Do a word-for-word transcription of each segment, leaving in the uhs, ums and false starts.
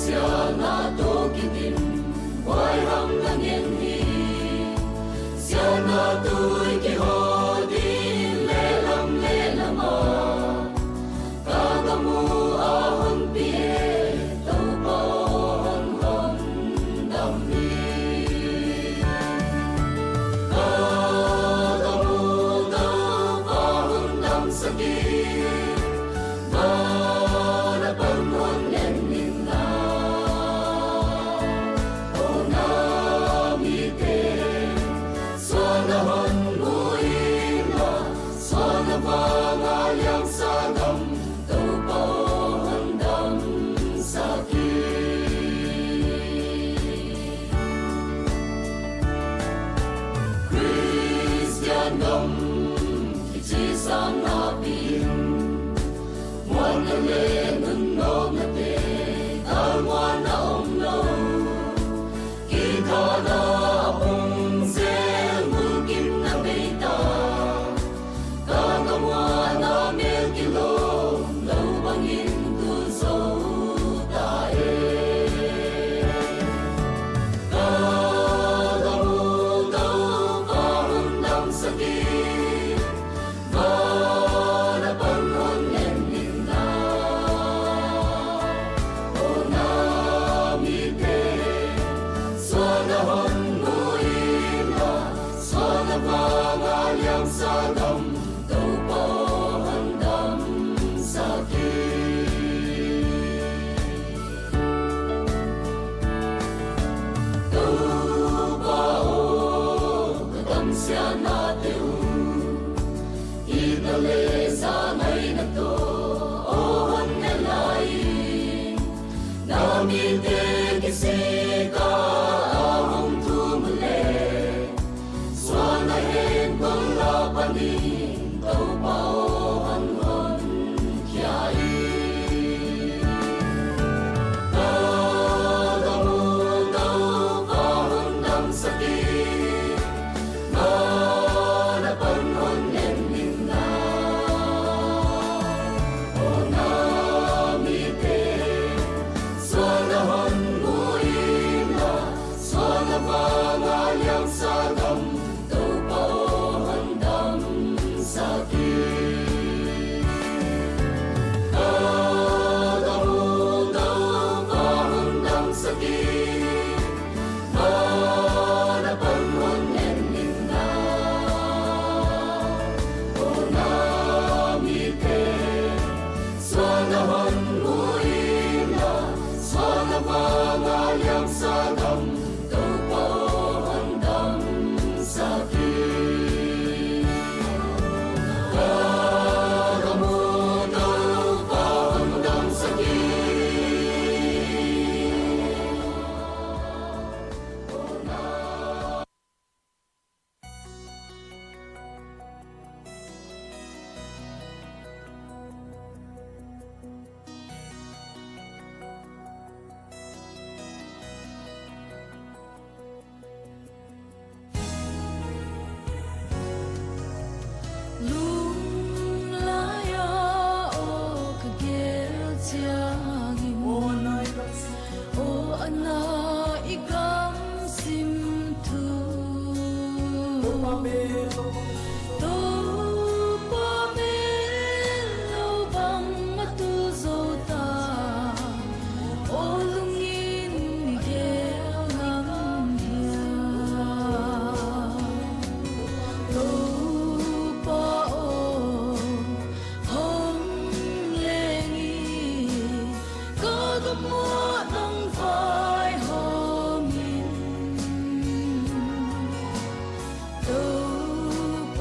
Siatna tawh kidim, huai hang na ngen hi. Siatna tui kihaw ding lehlam lehlam ah, ka gam uh a honpi e, Topa aw, hong hondam hi. Ka gam uh Topa hondamsak in, van a pan hong en in la, aw na mite, suan a hong mu in la, suan a vang a liangsa gam, Topa aw, hondamsak in. Khristian gam kici sang napi in, muanna le nunawknate galmuanna om lo, kithahna a pung zel, mulkimna bei ta, ka gam uh a na mel kilawm lo bangin tul zo ta e. Ka gam uh Topa hondamsak in, van a pan hong en in la, aw na mite, suan a hong mu in la, suan a vang a liangsa gam, Topa aw, hondamsak in. Topa aw, ka gam siatnate uh, itna le zangaina tawh aw hong ne lai in, na mite kisik a hong thum uh leh, suan a hen tawh la panin, Topa aw, hong honkhia in. Ka gam uh Topa hondamsak in, van a pan hong en in la, aw na mite, suan a hong mu in la, suan a vang a liangsa gam, Topa aw, hondamsak in. Ka gam uh Topa hondamsak in, van a pan hong en in la, aw na mite, suan a hong mu in la, suan a vang a liangsa gam, Topa aw, hondamsak in. Ka gam uh Topa hondamsak in. Lunglai-ah aw ka gel ciangin, aw a na i gamsim thu. Topa mel lo bang a tul zo ta, aw lungin i gel ngam hia? Topa aw, hong leng in, ka gam uh nang vaihawm in. Topa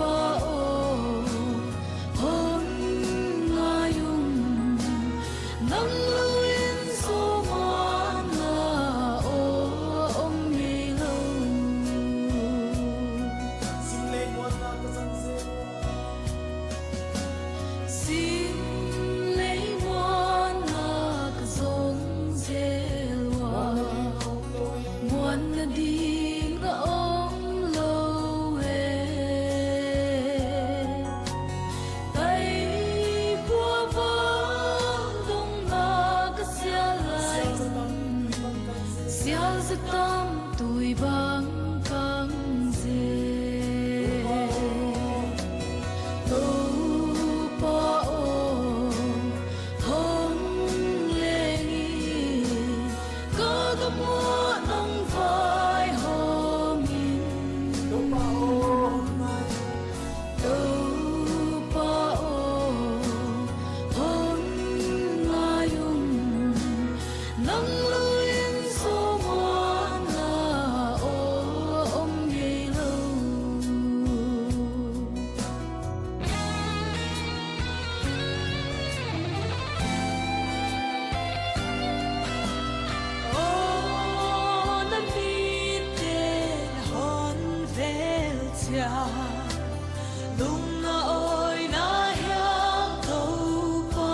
Lungna awina hiam Topa?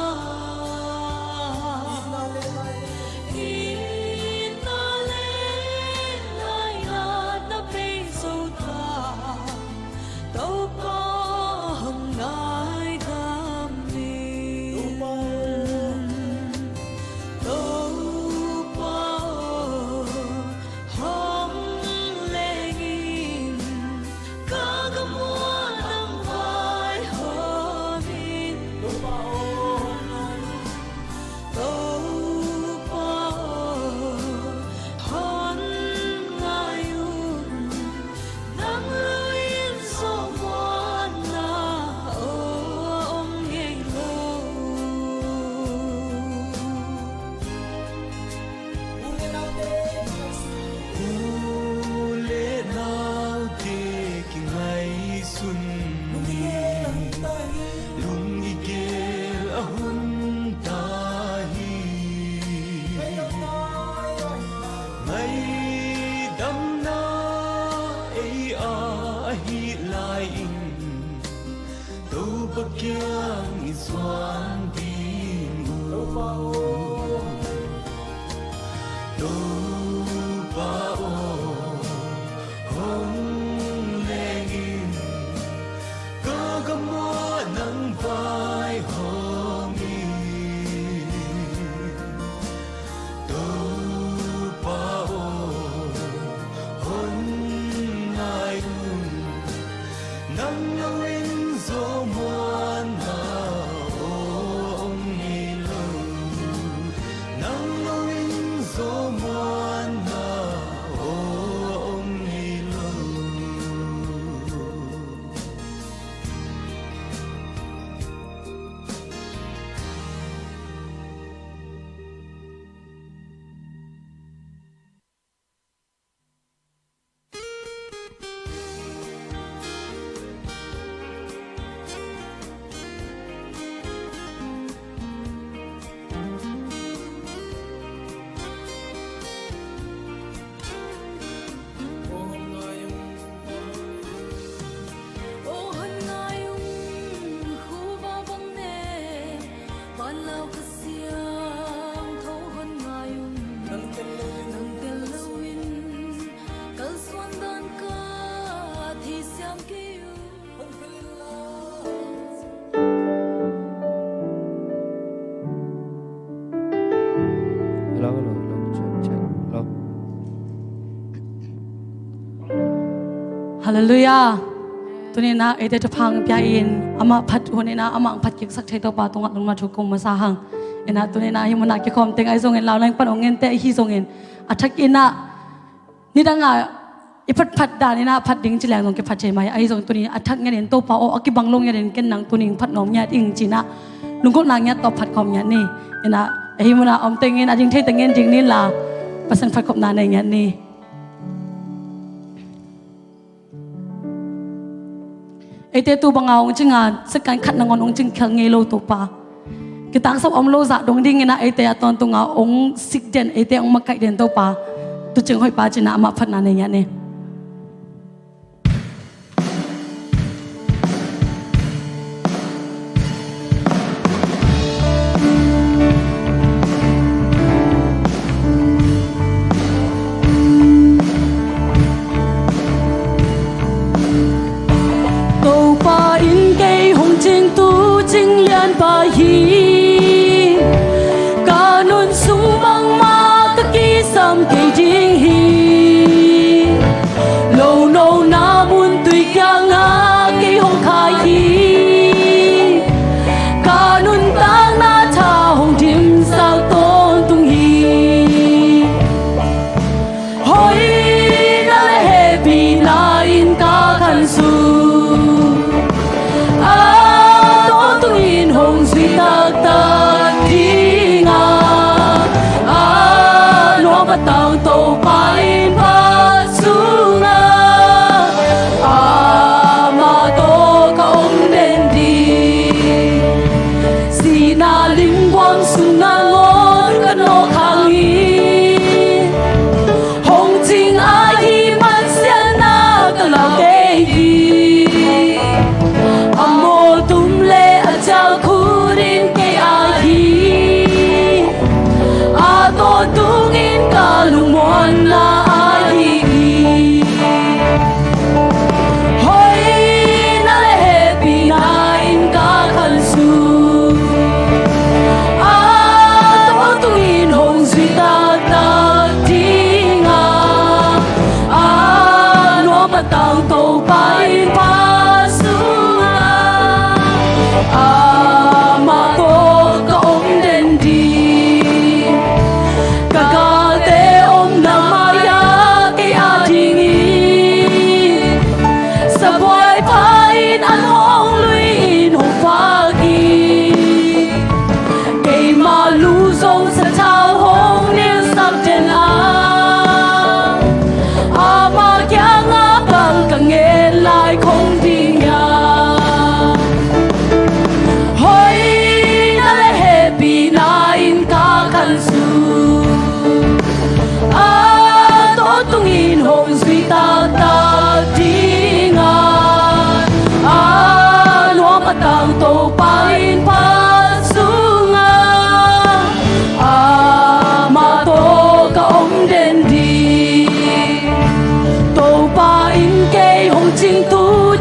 Itna le lainatna pei zo ta. Topa hong ngaidam in. Topa aw, hong leng in, ka gamua nang vaihawm in. Topa aw, hong ngai un. Nang lo in zawhmuanna aw om ngei lo. U le naute kingaihsun, lung i gel a hun ta hi. Ngaidamna ei a ahih lai-in Topa kiang i zuan ding uh. Topa aw, hong leng in, ka gamua nang vaihawm in. Topa aw, hong ngai un. Nang lo in zawhmuanna aw om ngei lo. Nang lo in zawhmuanna aw om ngei lo. Hello, hello, hello. Check, check. Hello. Halleluiah. Tuni-in ah eite thupha pia-in, amah phat hun-in ah amah phat kiksak thei Topa tungah lungdam thu kong masa hang. Ina tuni-in ah hih munah kikhawm teng ahi zongin, lau leng pan hong ngente ahi zongin, a thak in ah nidang a i phatphat dan in ah phat ding ci leng zong kiphat thei mai. Ahi zong tuni a thak ngen in, Topa aw, a kibang lo ngen in, ken nang tuni phat nuam ngiat ing ci-in ah lunggulhna ngiat tawh phat khawm ngiat ni. In ah ahi munah om teng in a ding thei teng in ding ni la, Pasian phat khopna nei ngiat ni. Eite tu banga hong cing a, second khat nangawn hong cing khial ngei lo Topa. Kitangsap om lo zah dong dingin ah eite a tawntung a hong sik den, eite hong makaih den Topa, tuucing hoih Pa ci-in ah amah phatna nei ngiat ni. Topa in kei hong cingtu cing lianpa hi. Ka nun sung bangmah ka kisam kei ding hi. Lo nona mun tui kiangah kei hong khai hi. Ka nuntakna tha hong dimsak tawntung hi. Hoihna le hehpihna in ka khansun. A tawntungin hong zuitak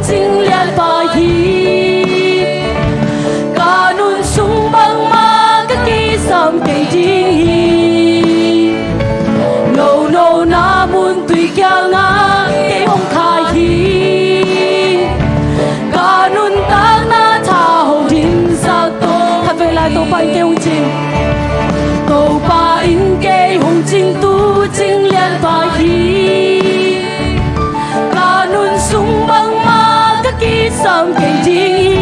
Cing lianpa hi. Ka nun sung bangmah ka kisam kei ding hi. Nono na mun tui kiangah kei hong khai hi. Ka nuntakna tha hong dimsak tawh. Khatvei lai Topa in kei hong cing. Topa in kei hong cing, tu cing lianpa hi. Ka nun sung bangmah ka kisam kei ding hi.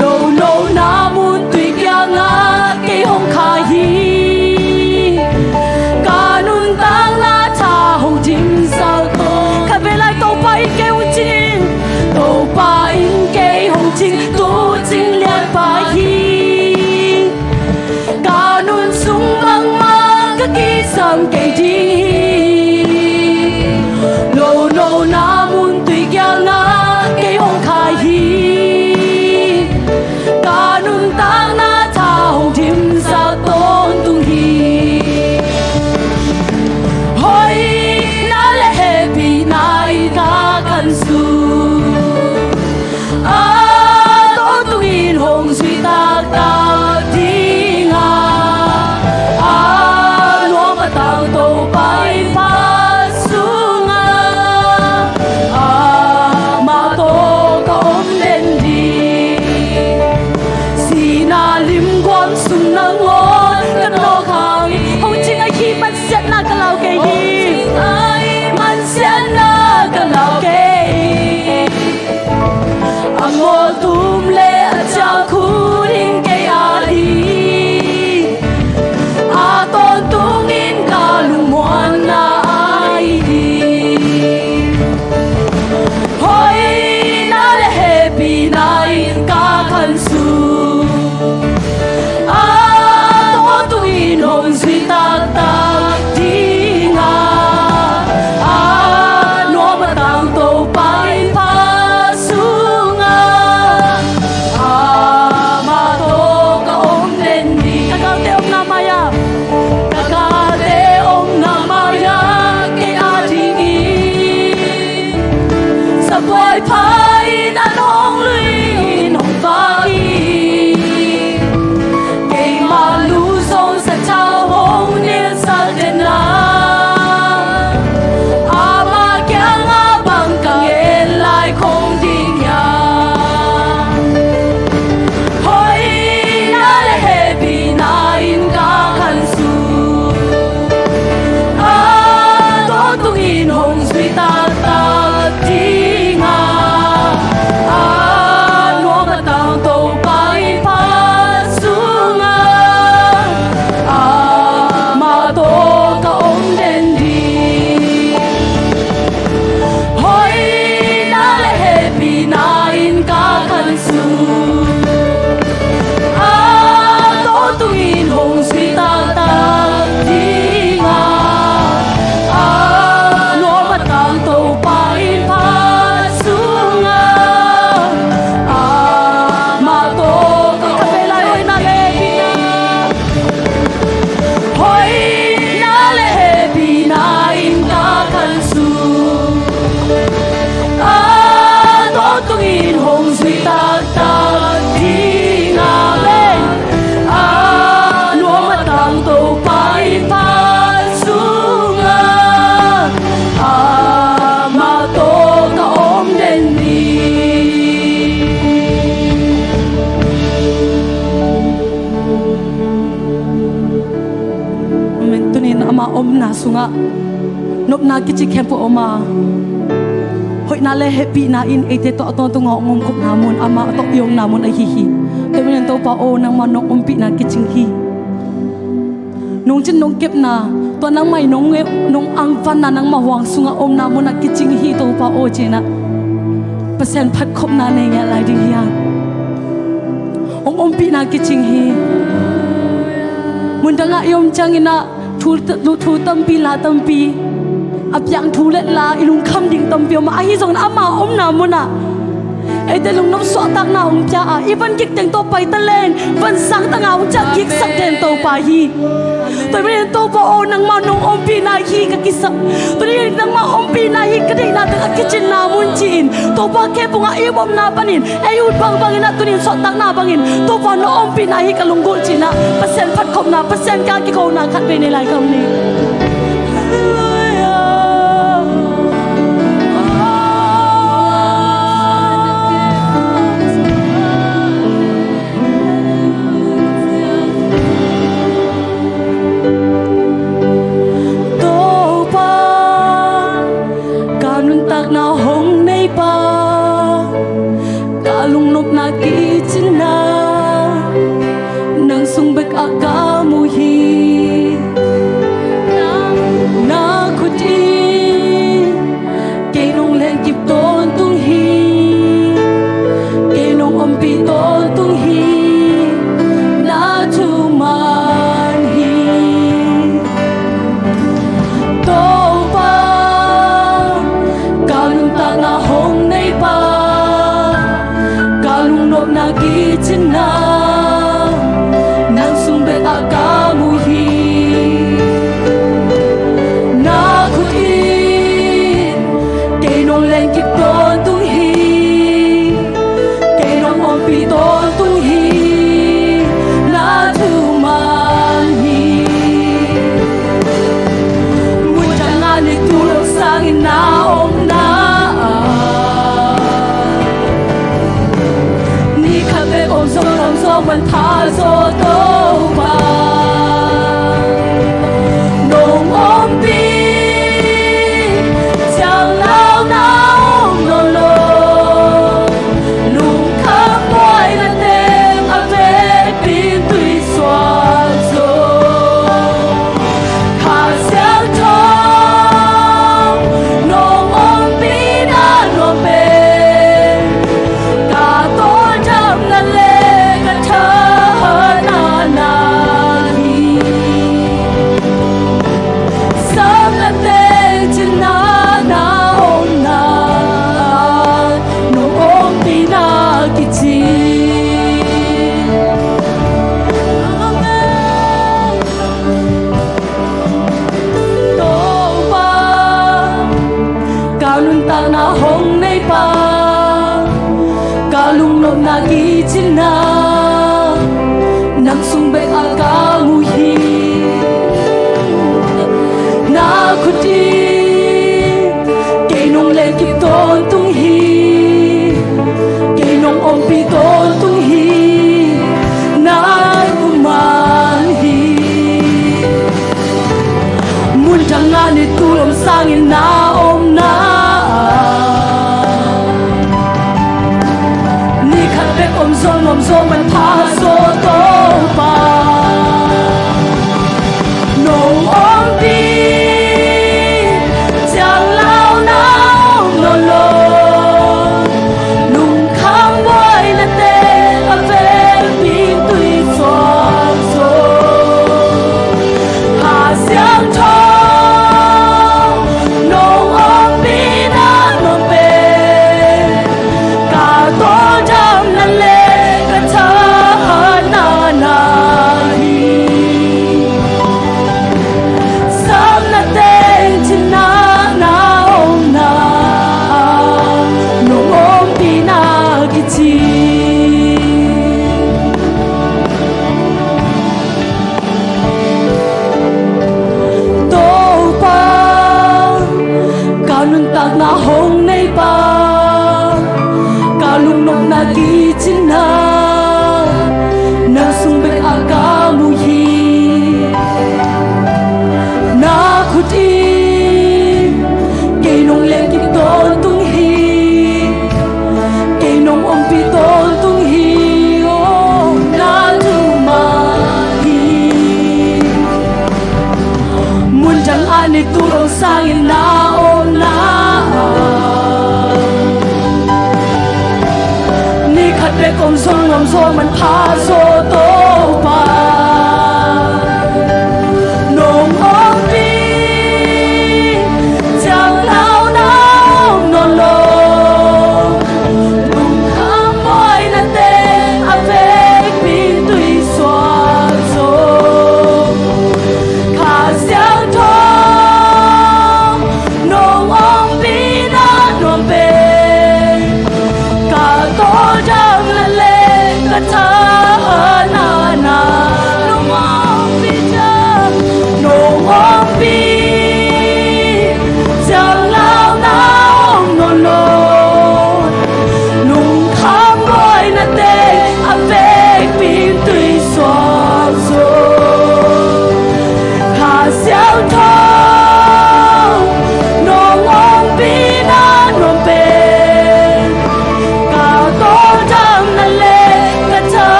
Nono na mun tui kiangah kei hong khai hi. Ka nuntakna tha hong dimsak tawh. Khatvei lai Topa in kei hong cing. Topa in kei hong cing, tu cing lianpa hi. Ka nun sung bangmah ka kisam kei ding hi. Nono na mun tui kiangah kei hong khai hi. Ka nuntakna tha hong dimsak tawntung hi. Hoihna le hehpihna in ka khansuah. A tawntungin hong zui taktak ding a, a nuam a tang Topa in phat sungah, amah tawh ka om den ding. Sihna limguam sung nangawn ka nawk hangin, hong cing ahih mansiatna ka lau kei hi. Hong cing ahih mansiatna ka lau kei hi. A ngawh tum le a ciang khut in kei ading a tawntungin ka lungmuanna ahi hi. Hoihna le hehpihna in ka khansuah. A tawntungin hong zui taktak ding a, a nuam a tang Topa in phat sungah, amah tawh ka om den ding. Ka galte omna mai-ah, ka galte omna mai-ah kei adingin sabuai pha in an hong lui in hong vak hi. Keimah lu zong sathau hong nilsak den la, amah kiangah bang ka ngen lai khong ding hiam? Hoihna le hehpihna in ka khansuah. A tawntungin hong zui taktak ding a, a nuam a tang Topa in phat sungah, amah tawh ka om den ding. Hoihna le hehpihna in ka khansuah. A tawntungin hong zui taktak ding a, a nuam a tang Topa in phat sungah, amah tawh ka om den ding. Hoihna le hehpihna, hoihna le hehpihna in ka khansuah. A tawntungin hong zui taktak ding a, a nuam a tang Topa in phat sungah, amah tawh ka om den ding. Amen. Tunin ama omna sungah nopna kici khempeuh om a, hoihna le hehpihna in eite tawh a tawntungah hong omkhopna mun, amah tawh i omna mun ahi hi. Tua manin Topa aw, nangmah nong ompihna kicing hi. Nong cin nong kepna, tua nangmah i nong, nong angvanna, nangmah huang sungah omna munah kicing hi Topa aw ci-in ah, Pasian phatkhopna nei ngiat lai ding hi hang. Hong ompihna kicing hi. Mundangah i om ciangin ah thu, thu tampi, la tampi, a piang thu le la i lungkham ding tampi om a, ahi zongin ama omna munah Eite lungnop suahtakna hong pia a, i van gik teng tawh pai ta leng, van sang tanga hong ciah giksak den Topa hi. Tua manin Topa aw, nangmah nong ompihna hi ka kisam. Tuni in nangmah ompihna hi ka deihna teng a kicinna mun ci-in, Topa khempeuh ah i omna panin, ei ut bangbangin ah tuni in suahtakna bangin, Topa nong ompihna hi ka lunggulh cihna, Pasian phatkhopna, Pasian kiang kikhona khat vei nei lai ka hong nei. Topa, ka nuntakna hong neipa, ka lungnopna kicinna, nang sung bek ah ka mu hi. Na khut in kei nong lenkip tawntung hi, kei nong ompih tawntung hi, na thuman hi. Topa, ka nuntakna hong neipa, ka lungnopna kicinna, nang sung bek ah ka mu hi. Na khut in kei nong lenkip tawntung hi, kei nong ompih tawntung hi, na thuman hi. Muntang ah ni tulung sangin na omna ah, ni khat bek om zong om zong manpha zaw Topa. Nong ompih ciang launa om nawn lo, lungkham buaina teng a vekpi in tui suak zaw. Kha Siangtho nong ompihna nuam pen ka tawldamna le ka thahatna na hi. Samna teng cinna na omna, nong ompihna kici. Amen. Topa, ka nuntakna hong neipa, ka lungnopna kicinna, nang sung bek ah ka mu hi. Na khut in kei nong lenkip tawntung hi, kei nong ompih tawntung hi, na thuman hi. Muntang ah ni tulung sangin na omna ah, ni khat bek om zong om zong manpha zaw Topa. Nong ompih ciang launa om nawn lo, lungkham buaina teng a vekpi in tui suak zaw. Kha Siangtho nong ompihna nuam pen ka tawldamna le ka thahatna na hi. Samna teng cinna na omna, nong ompihna kici. Topa, ka nuntakna hong neipa, ka lungnopna kicinna, nang sung bek ah ka mu hi. Na khut in kei nong lenkip tawntung hi, kei nong ompih tawntung hi, oh, na thuman hi. Muntang ah ni tulung sangin na omna ah, ni khat bek om zong om zaw manpha zaw Topa. Nong ompih ciang launa om nawn lo, lung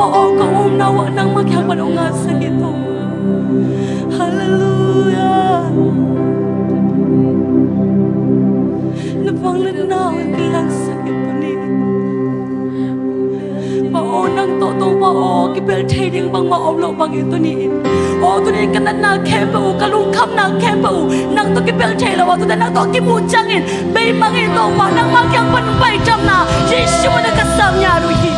Aw, ka omna uah nangmah kiang pan hong ngahsak in Topa. Halleluiah. Na vangliatna hong kilangsak in tuni. Pa aw, nang tawh Topa aw, kipelh thei ding bangmah om lo bangin tuni. Aw, tuni ka natna khempeuh uh, ka lungkhamna khempeuh uh, nang tawh kipelh thei lo a, tuni nang tawh kimuh ciangin beimang in Topa, nangmah kiang pan paitamna Jesu min a ka sang ngiat uh hi.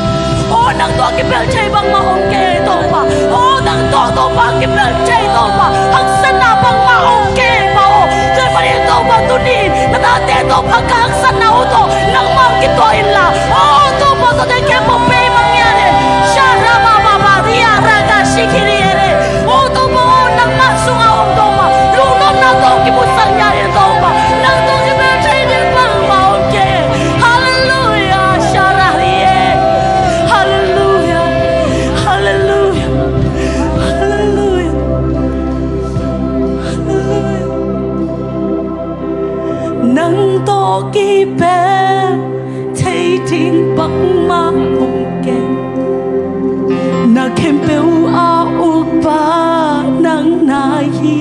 Aw, nang tawh kipelh thei bangmah om kei Topa. Aw, nang tawh Topa kipelh thei Topa, haksatna bangmah om kei Pa aw. Tua ahih manin Topa tuni in na tate Topa ka haksatna uh tawh nangmah kituah inla, aw Topa, tuate khempeuh beimang ngiat in. Sharabababa riaraka shikiriere. Aw Topa aw, nangmah sungah om Topa, lungnopna tawh kimusak ngiat in Topa, nang tawh kipelh thei ding bangmah om kei. Halleluiah. Shararie. Halleluiah. Halleluiah. Halleluiah. Halleluiah. Nang tawh kipelh thei ding bangmah om kei. Na khempeuh a ukpa nang na hi.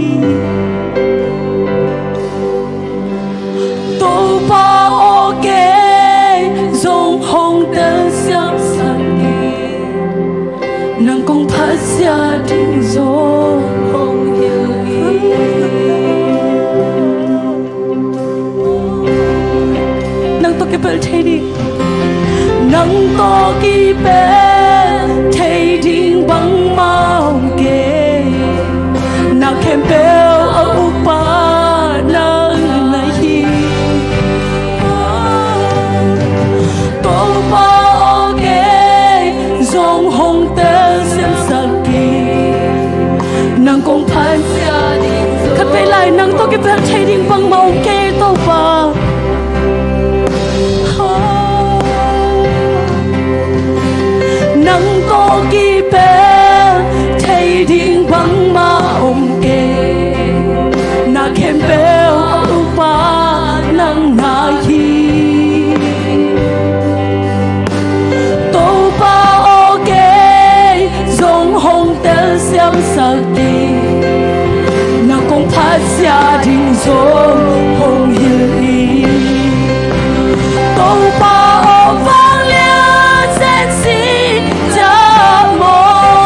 Topa aw, kei zong hong telsiamsak in. Nang kong phatzia ding zong hong hilh in. Nang tawh kipelh thei ding, nang tawh kipelh thei ding bangmah om kei. Na khempeuh a ukpa nang na hi. Topa aw, kei zong hong telsiamsak in. Nang kong phatzia ding zong. Khatvei lai, nang tawh kipelh thei ding bangmah om kei Topa. Nang tawh kipelh thei ding bangmah om kei. Na khempeuh a ukpa nang na hi. Topa aw, kei zong hong telsiamsak in. Nang kong phatzia ding zong hong hilh in. Topa aw, vangliat zenzen ciat maw.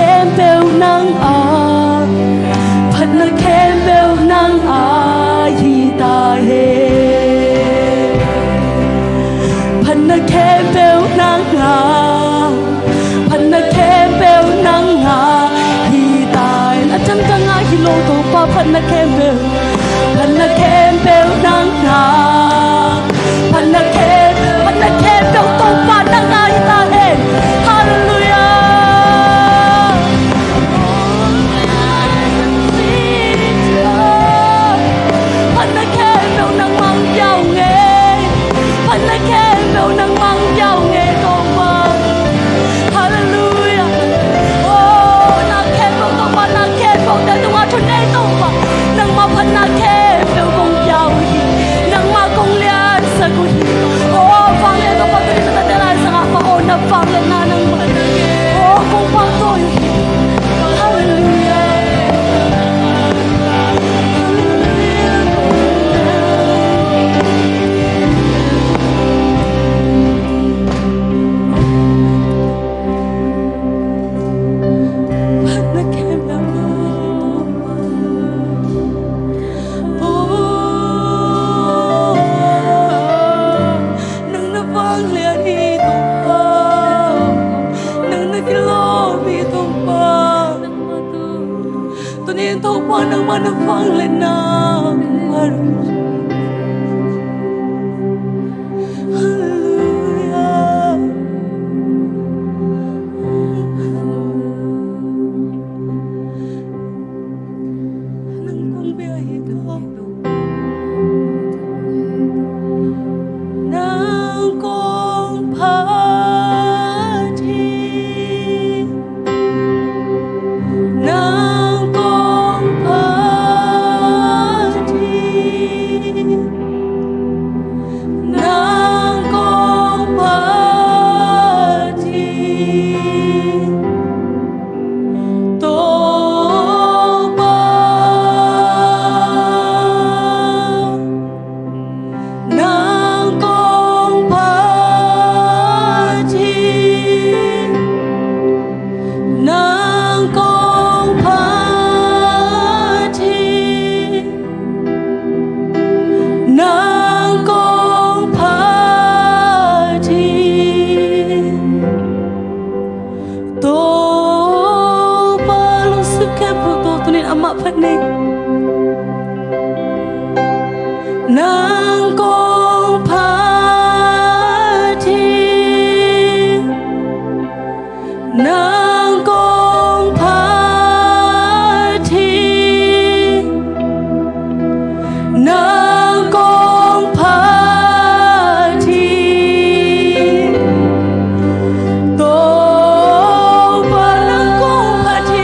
Khempeuh nang a, phatna khempeuh nang a hi ta hen. Phatna khempeuh nang a, phatna khempeuh nang a hi ta hen. A tangtang a hi lo Topa, phatna khempeuh, phatna khempeuh nang a, phatna khempeuh, phatna khempeuh Topa nang a hi ta hen. Halleluiah. Phatna khempeuh nangmah hong pia uh ngei. Phatna khempeuh nangmah hong pia uh ngei Topa. Halleluiah. Oh, na khempeuh Topa, na khempeuh te tungah thunei Topa, nangmah phatna khempeuh kong pia uh hi. Nangmah kong liansak uh hi. Oh, vanglian Topa, tuni na tate laisangah pang, oh, na vangliatna nangmah, oh, kong pangtawi uh hi. Halleluiah. Phatna khempeuh nang a hi Topa. Oh, nang na vanglian hi Topa. Nang na kilawm hi Topa. Tuni in Topa nangmah na vangliatna. Halleluiah. Nang kong bia hi Topa. Nang kong phat hi. Nang kong phat hi. Nang kong phat hi. Topa, nang kong phat hi. Nang kong phat hi. Nang kong phat hi. Topa, lungsim khempeuh tawh tuni in amah phat ni. Nang kong phat hi. Nang kong phat hi. Nang kong phat hi. Topa, nang kong phat hi.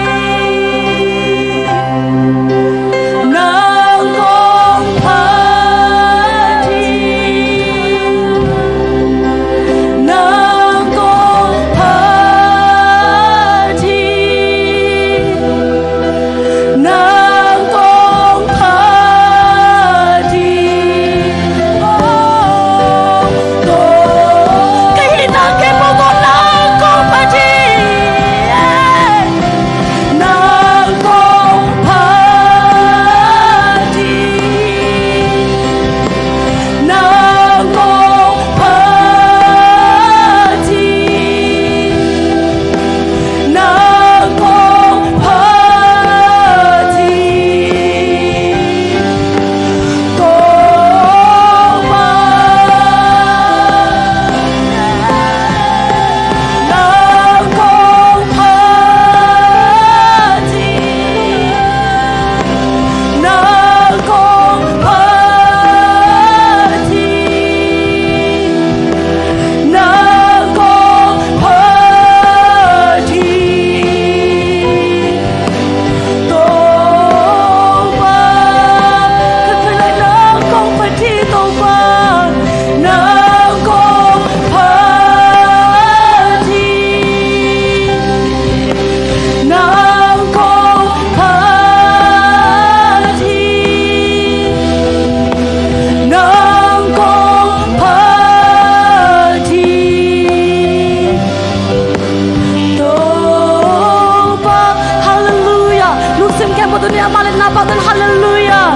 Hallelujah,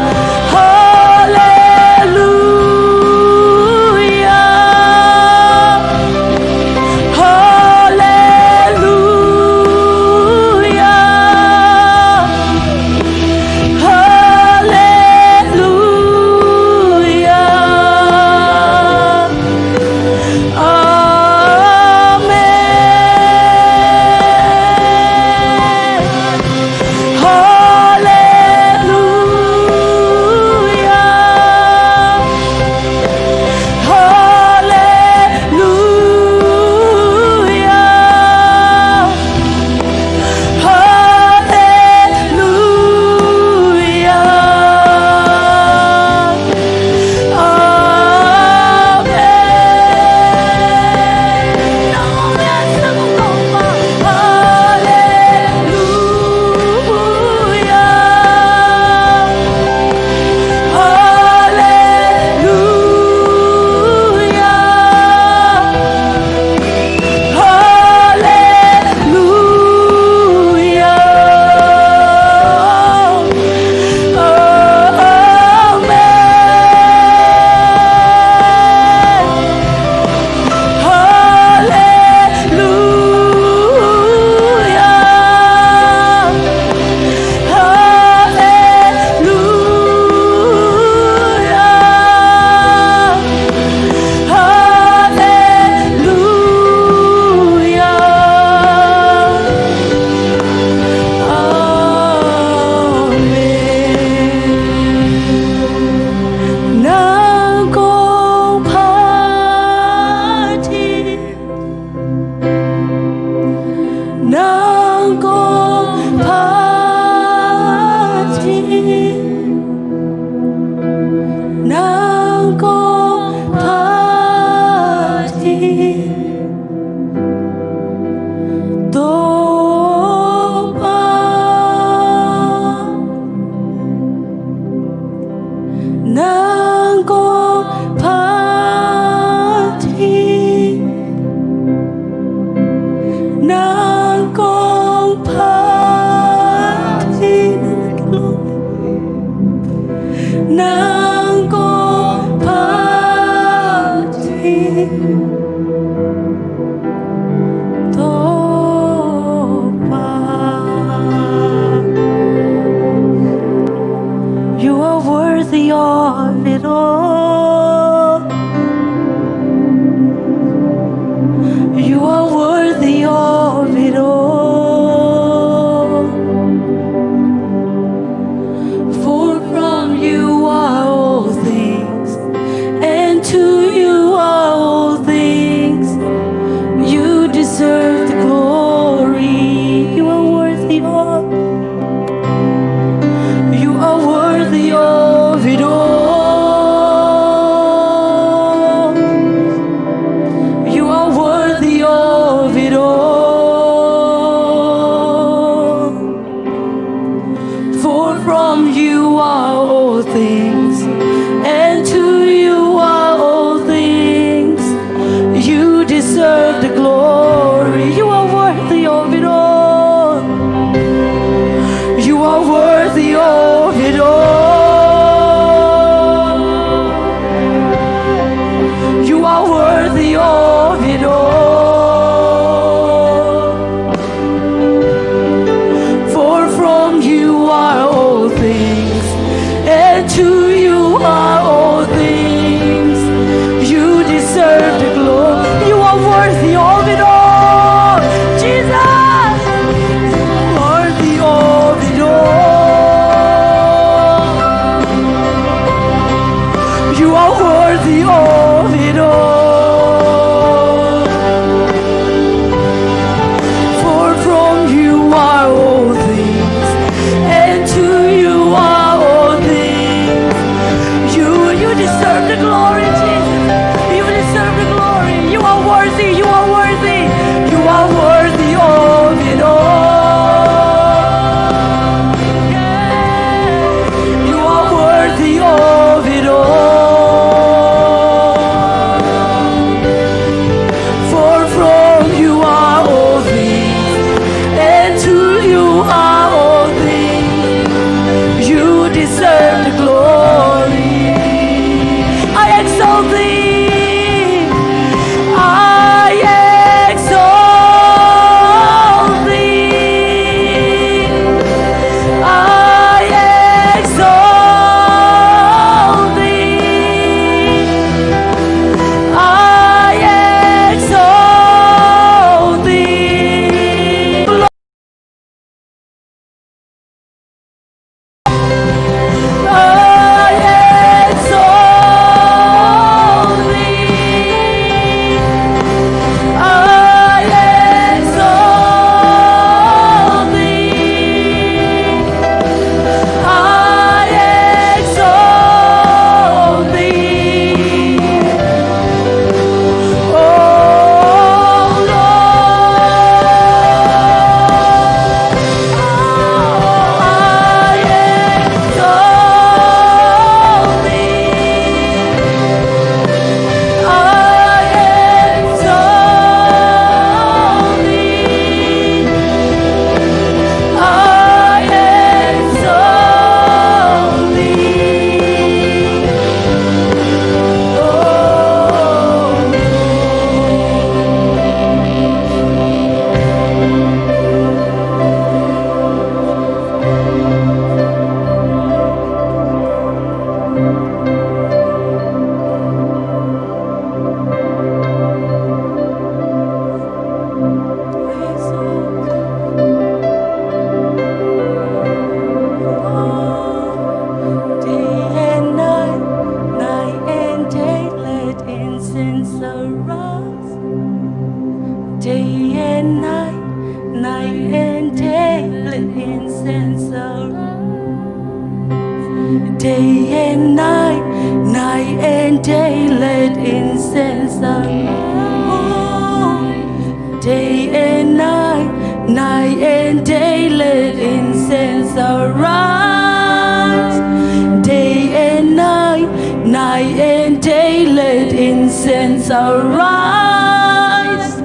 hallelujah, hallelujah, hallelujah, hallelujah. Amen. Hallelujah. Hallelujah. Hallelujah. Amen. Hallelujah. Hallelujah. Hallelujah. Amen. Hallelujah. Hallelujah. Hallelujah. Amen. Nang kong phat hi. Nang kong phat hi. Nang kong phat hi. Topa. Nang kong phat hi. Nang kong phat hi. Nang kong phat hi. Topa. You are worthy of it all. You are worthy of it all. For from you are all things, and to you are all things. You deserve the glory. You are worthy of, you are worthy of it all. You are worthy of it all. For from you are all things, and to you are all things. You deserve the glory. You are worthy of it all. You are worthy of it all. You are worthy of it all. For from you are all things, and to you are Incense arise. Day and night, night and day, let incense arise. Day and night, night and day, let incense arise. Day and night, night and day, let incense arise.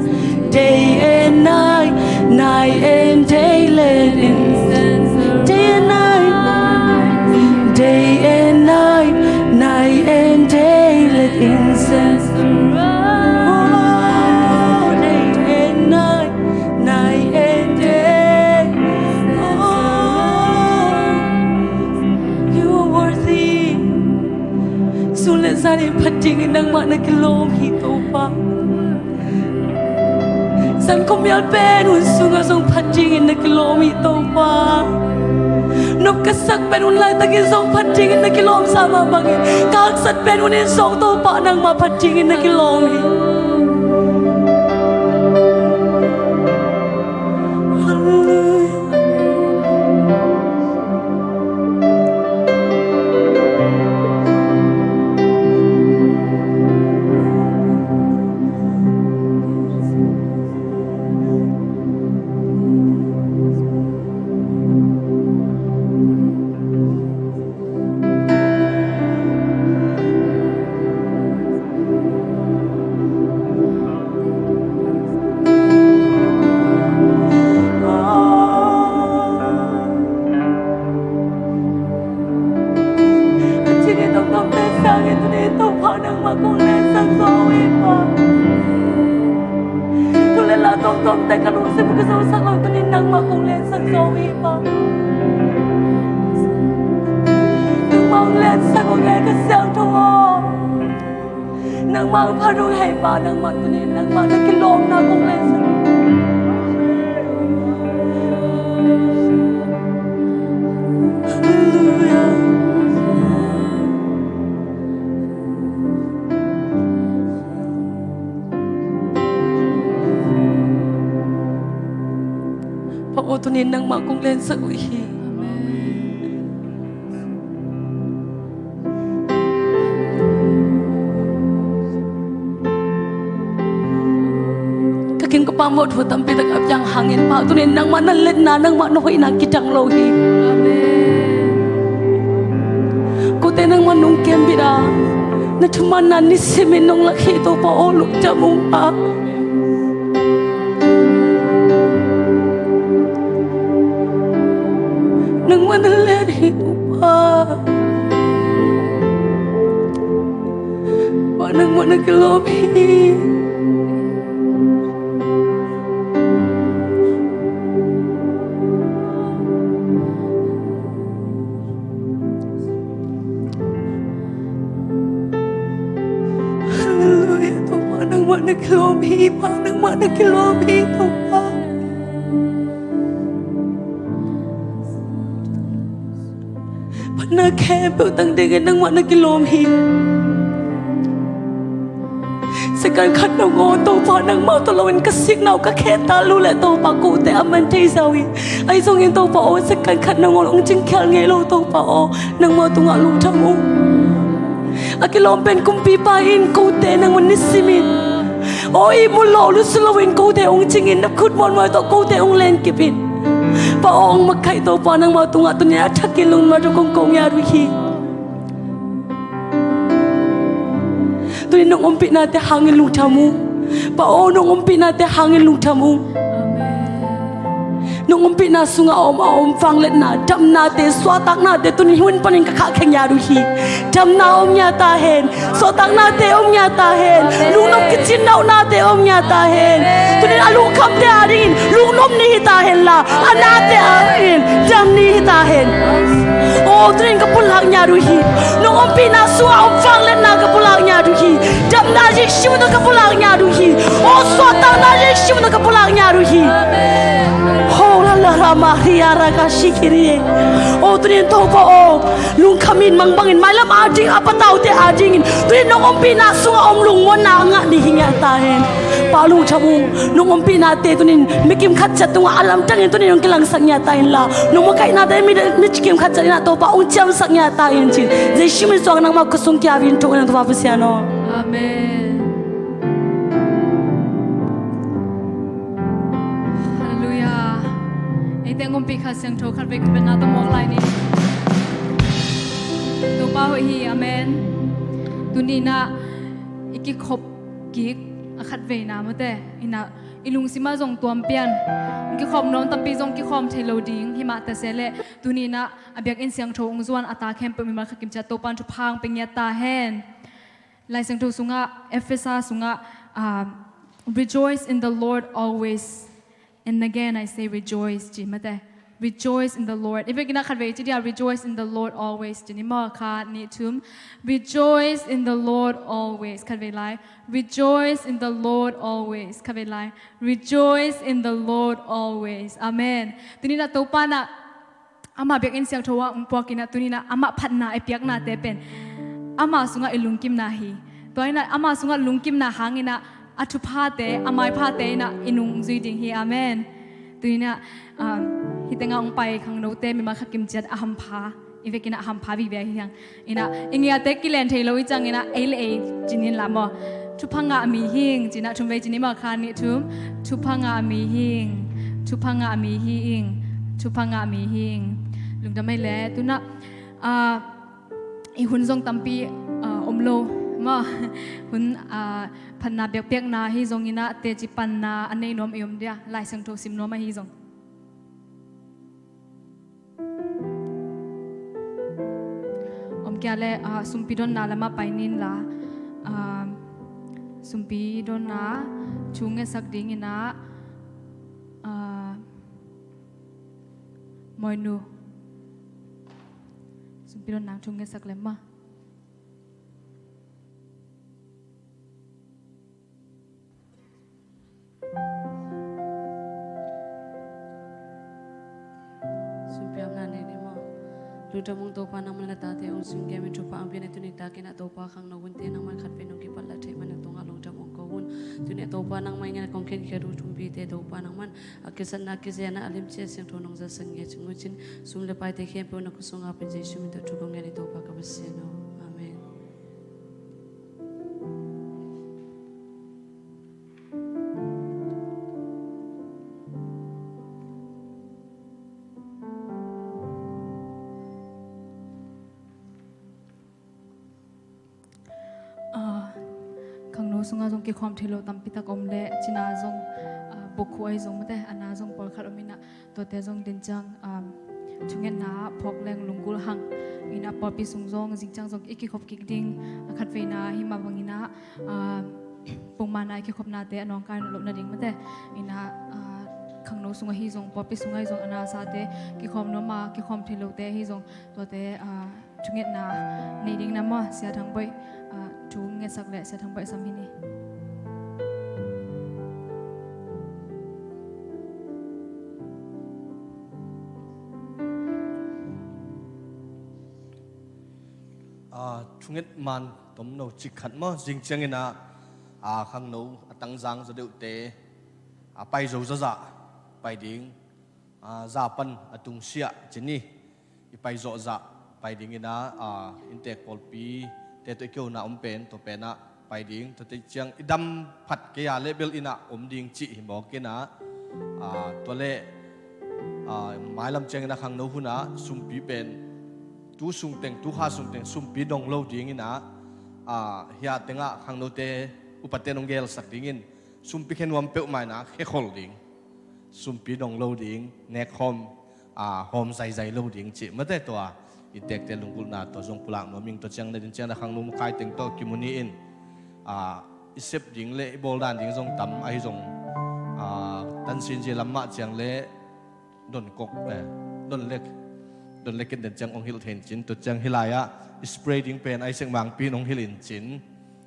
Day and night, night and day, let incense. Day and night, day and night, night and day, let incense. Oh, day and night, night and day. Oh, you are worthy. Sun le zan in phat dingin nangmah na kilawm hi, Topa. Zan khuamial pen hun sungah zong phat dingin na kilawm hi, Topa. Nop ka sak pen hun laitakin zong phat dingin na kilawm sa mah bangin, ka haksat pen hun in zong, Topa, nangmah phat dingin na kilawm hi. Halleluiah. Ka cingin tongtongte sangin tuni Topa nangmah kong lensak zo hi Pa. Thu le la tongtongte ka lungsim ka zosak lo, tuni nangmah kong lensak zo hi Pa. Nangmah kong lensak kong ngai ka siangtho aw. Nangmah phat ung hei Pa, nangmah tuni nangmah na kilawmna kong lensak. Halleluiah. Pa aw, tuni nangmah kong lensak uh hi. Ka kim ka pam uh thu tampi tak a piang hangin Pa, tuni nangmah na liatna, nangmah na hoihna kidang lo hi. Kote nangmah nong kembit a, na thumanna nisimin nong lak hi Topa aw, lungdam ung Pa. Nangmah na liat hi Topa. Pa, nangmah na kilawm hi. Halleluiah, Topa, nangmah na kilawm hi Pa, nangmah na kilawm hi Topa. Phatna khempeuh tang dingin nangmah na kilawm hi. Second khat nangawn Topa nangmah tawh loin ka sikna uh ka khe ta luleh Topa kote a man thei zaw hi. Ahi zongin Topa aw, second khat nangawn hong cingkhial ngei lo Topa aw, nangmah tungah lungdam ung. A kilawm pen kumpipa in kote nangmah nisimin aw, ihmu lo lusu loin kote hong cingin na khut muanmuan tawh kote hong lenkip in. Pa aw, hong makaih Topa nangmah tungah tuni a thakin lungdam kong ko ngiat uh hi. Tuni nong ompihnate hangin lungdam ung. Pa aw, nong ompihnate hangin lungdam ung. Nong ompihna sungah a om a om vangliatna, damnate, suahtaknate tuni hun panin ka khahkhia ngiat uh hi. Damna om ngiat ta hen. Suahtaknate om ngiat ta hen. Lungnop kicinna uhnate om ngiat ta hen. Tuni a lungkhamte adingin lungnop ni hi ta hen la, a nate adingin dam ni hi ta hen. Aw, tuni ka pulak ngiat uh hi. Nong ompihna sungah om vangliatna ka pulak ngiat uh hi. Damna zingsim uh tawh ka pulak ngiat uh hi. Aw, suahtakna zingsim uh tawh ka pulak ngiat uh hi. Ho la la ra ma ria ra ka shi ki ri. O tunin Topa aw, lungkhamin mangbangin mailam ading a pataute adingin tunin nong ompihna sungah om lungmuanna a ngah ni hi ngiat ta hen. Pa lungtham ung, nong ompihnate tunin mi kimkhat ciat tungah a lamdangin tunin hong kilangsak ngiat ta hen la, nong makaihnate mi, mi kimkhat ciat inah Topa hong ciamsak ngiat ta hen cin. Jesu min suang nangmah khut sung kiavin thong in Topa Pasian aw. Amen. Halleluiah. Eite ngumpi khat siangtho khat vei khutbetna tawh muak lai ni. Topa hoih hi, amen. Tuninah i kikhop kik a khat veina mate inah i lungsimah zong tuam pian. Kikhawm nuam tampi zong kikhawm thei lo ding himah ta se leh tuninah a biakinn siangtho ung zuan a ta khempeuh mimal khat kimciat Topan thupha hong pia ngiat ta hen. Lai Siangtho sungah, Efesa sungah, ah, "Rejoice in the Lord always. And again, I say rejoice," ci mate. Rejoice in the Lord. I vekinah khat vei ci dia, "Rejoice in the Lord always," ci ni maw, khat, nih, thum. "Rejoice in the Lord always." Khat vei lai. "Rejoice in the Lord always." Khat vei lai. "Rejoice in the Lord always." Amen. Tuninah Topa nah ama biakinn siangtho ah hong puakinah tuninah amah phatna i piaknate pen ama sungah i lungkimna hi. Tua inah ama sungah lungkimna hanginah a thuphate, a maiphate inah i nungzui ding hi. Amen. Tuninah, um, hih tengah hong pai khangnote mimal khat kimciat a hampha, i vekinah a hampha vive hi hang. Inah i ngiate kilen thei lo i cianginah ei le ei cinin la maw. "Thupha ngah mi hi ing," cinah thum vei cinin maw, khat, nih, thum. "Thupha ngah mi hi ing. Thupha ngah mi hi ing. Thupha ngah mi hi ing." Lungdam ei le tunah, ah, i hun zong tampi, ah, om lo maw. Hun, ah, phatna biakpiakna hi zonginah teci panna a nei nuam i om dia, Lai Siangtho sim nuam ahi zong. Om kia le, ah, sumpi donna lamah pai nin la, ah, sumpi donna thu ngetsak dinginah, ah, Moinu, sumpi donna thu ngetsak lem maw. Sumpiamna nei ni maw. Lungdam ung Topa, nangman na tate hong sungkem in thupha hong pia ni. Tuni takin ah Topa, khangno hunte nangman khat pen hong kipan la thei man na tungah lungdam hong ko un. Tuni ah Topa, nangmah i ngen a kong khenkhiat uh thumpite Topa, nangman a kisatna kizen ah a limci a siangtho nong zatsak ngiat cing uh cin. Sum le paite khempeuh na khut sungah pen Jesu min tawh thu kong ngen hi Topa ka Pasian aw. Amen. Ah, khangno sungah zong kikhawm thei lo tampi tak om leh cina zong, ah, bukhu ahi zong mate, a na zong pawlkhat om inah, tuate zong den ciang, um, thungetna phawk leng lunggulh hang. Inah pawlpi sung zong zing ciang zong i kikhop kik ding a khat veina hi mah bang inah, ah, pongmana i kikhopnate a nawngkai loh nading mate. Inah, ah, khangno sung ahi zong, pawlpi sung ahi zong, a nasate kikhawm nuam a kikhawm thei lote ahi zong, tuate, ah, thungetna nei ding na maw, Sia Thang Boih, ah, thu ngetsak leh Sia Thang Boih sam hi ni. Ah, thunget man tomno cik khat maw, zing ciangin ah, ah, khangno a tangzang zaw deuhte, ah, pai zo zazah pai ding, ah, za pan a tungsiah ci ni. I pai zawhzah pai dingin ah, ah, inntek pawlpite tawh i kihona om pen, tua pen ah pai ding. Tuate ciang i dam phat kei a leh bel in ah om ding cih hi mawk in ah, ah, tua leh, ah, mailam ciangin ah khangno hun ah sumpi pen tu sungteng, tu kha sungteng sumpi dong lo dingin ah, ah, hiah tengah khangnote upate nong gelsak dingin sumpi khe nuam peuhmah in ah khe khol ding. Sumpi dong lo ding, nek hawm, ah, hawm zaizai lo ding cih mate tua. Inntekte lunggulhna tua zong pulak nuam ing. Tua ciang na din ciang na khangno makai teng tawh kimu ni in, ah, i sep ding le i bawl dan ding zong tam ahi zong, ah, tansin zia lam mah ciang le don kok, eh, don lek, don lek in den ciang ong hilh thei in cin. Tua ciang hi lai ah i spray ding pen ahi sek mangpi in ong hilh in cin.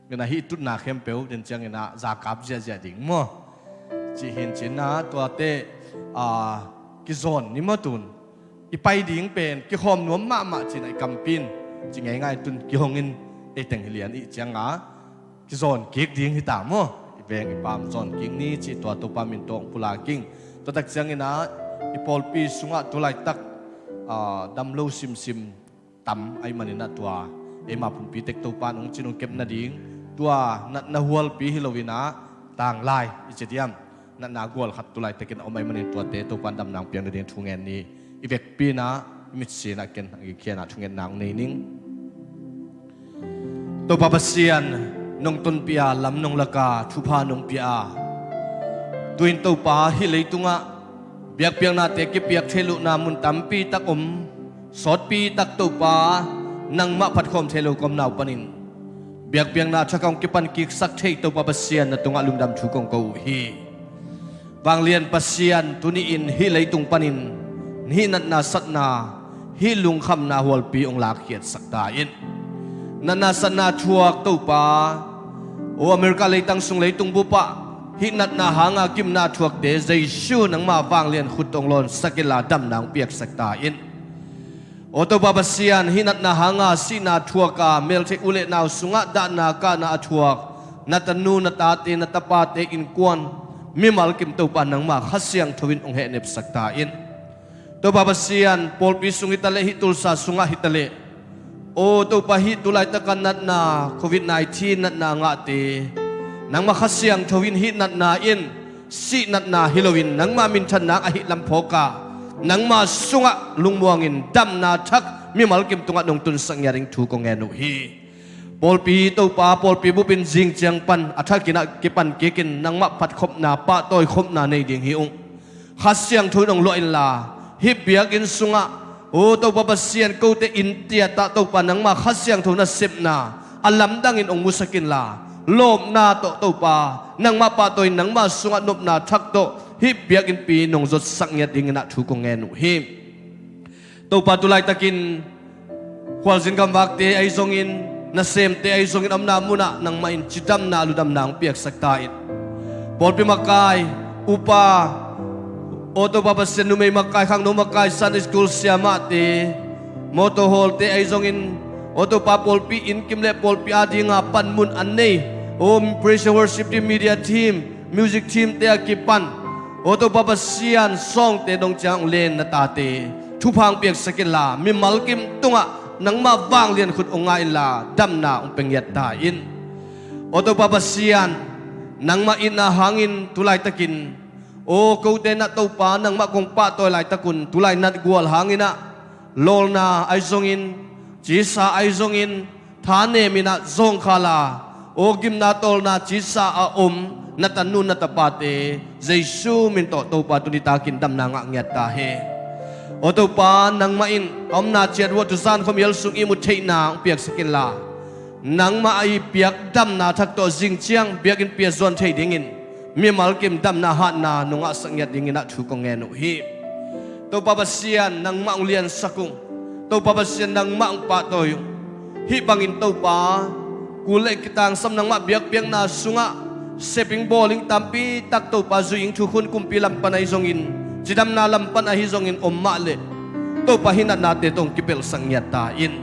Ngen a hih tutna khempeuh den ciangin ah zakap ziahziah ding maw? Cih hi in cin ah tuate, a, kizawn ni maw tun i pai ding pen kikhawm nuam mahmah ci-in a i kampi in ci ngeingai tun kihong in, ei teng hi lian i hih cianga kizawn kik ding hi ta maw? I veng i pam zawn kik ni ci, tua Topa min tawh hong pulak ing. Tua tak ciangin ah i pawlpi sungah tu laitak, a, dam lo simsim tam ahih manin ah tua eima pumpi tek Topa in hong cin hong kep nading, tua natna hualpi hi loin ah tanglai i ci diam, natna gual khat tu laitakin a om ahih manin tuate Topa in damna hong piak nading thu ngen ni. I vekpi in ah i mitsi in ah ken a gikhian ah thungetna hong nei ning. Topa Pasian, nong tonpih a, lam nong lak a, thupha nong pia a, tu-in Topa hih leitungah biakpiaknate kipiak theih lohna mun tampi tak om, sawtpi tak Topa nangmah phatkhawm thei lo ka omna uh panin biakpiakna thak a hong kipan kiksak thei Topa Pasian na tungah lungdam thu kong ko uh hi. Vanglian Pasian, tuni-in hih leitung panin hih natna satna, hih lungkhamna hualpi hong lakkhiatsak ta in. Natna satna thuak Topa, o America leitang sung leitung bup ah hih natna hanga gimna thuakte Jesu nangma vanglian khut tawh hong lawnsak inla damna hong piaksak ta in. Aw Topa Pasian, hih natna hanga sihna thuak a, meltheih u le nau sungah dahna kahna a thuak na tanu, na tate, na tapate innkuan, mimal kim Topa nangma Kha Siangtho in hong hehnepsak ta in. Topa Pasian, pawlpi sung hi ta leh, hih Tulsa sungah hi ta leh, aw Topa, hih tu laitaka natna, covid nineteen natna ngahte, nangma Kha Siangtho in hih natna in sih natna hi loin nangma minthanna ahi lam phawk a, nangma sungah lungmuangin damna thak mimal kim tungah nong tunsak ngiat ding thu kong ngen uh hi. Pawlpi Topa, pawlpi bup in zing ciang pan a thakin ah kipan kikin nangmah phatkhopna, pahtawikhopna nei ding hi ung. Kha Siangtho in hong luah inla, hih biakinn sungah, aw Topa Pasian, kote innte ah Topa nangma Kha Siangtho nasepna a lamdangin hong musak inla, lawpna tawh Topa nangmah pahtawi in nangma sungah nopna thak tawh hih biakinnpi nong zotsak ngiat dingin ah thu kong ngen uh hi. Topa, tu laitakin khualzin gamvakte ahi zongin, nasemte ahi zongin, a omna munah nangmah in cidamna ludamna hong piaksak ta in. Pawlpi makai, upa, aw Topa Pasian, numei makai, khangno makai, Sunday school siamahte, motor hawlte ahi zongin, aw Topa, pawlpi innkim le pawlpi adinga panmun an nei, aw praise and worship team, media team, music team te a kipan, aw Topa Pasian, sawngte dong ciang hong len na tate thupha hong piaksak inla, mimal kim tungah nangmah vanglian khut hong ngah inla, damna hong pia ngiat ta in. Aw Topa Pasian, nangmah itna hangin tu laitakin, aw kote in ah Topa nangmah kong pahtawi laitakun, tulai natgual hangin ah, lawlna ahi zongin, cisa ahi zongin, thanem in ah zawngkhal a, aw gimna tawlna cisa a om na tanu na tapate Jesu min tawh Topa, tuni takin damna ngah ngiat ta hen. Aw Topa, nangmah in a omna ciat uh ah tuzan khuamial sung ihmut theihna hong piaksak inla, nangmah a i piak damna thak tawh zing ciang biakinn pi a zuan thei dingin mimal kim damna hatna nong ngahsak ngiat dingin ah thu kong ngen uh hi. Topa Pasian, nangmah hong liansak ung. Topa Pasian, nangmah hong pahtawi ung. Hih bangin Topa, kul le kitangsam nangmah biakpiakna sungah sep ing, bawl ing, tampi tak Topa zui ing, thukhun kumpi lam pan ahi zongin, cidamna lam pan ahi zongin om mah leh, Topa, hih natnate tawh hong kipelhsak ngiat ta in.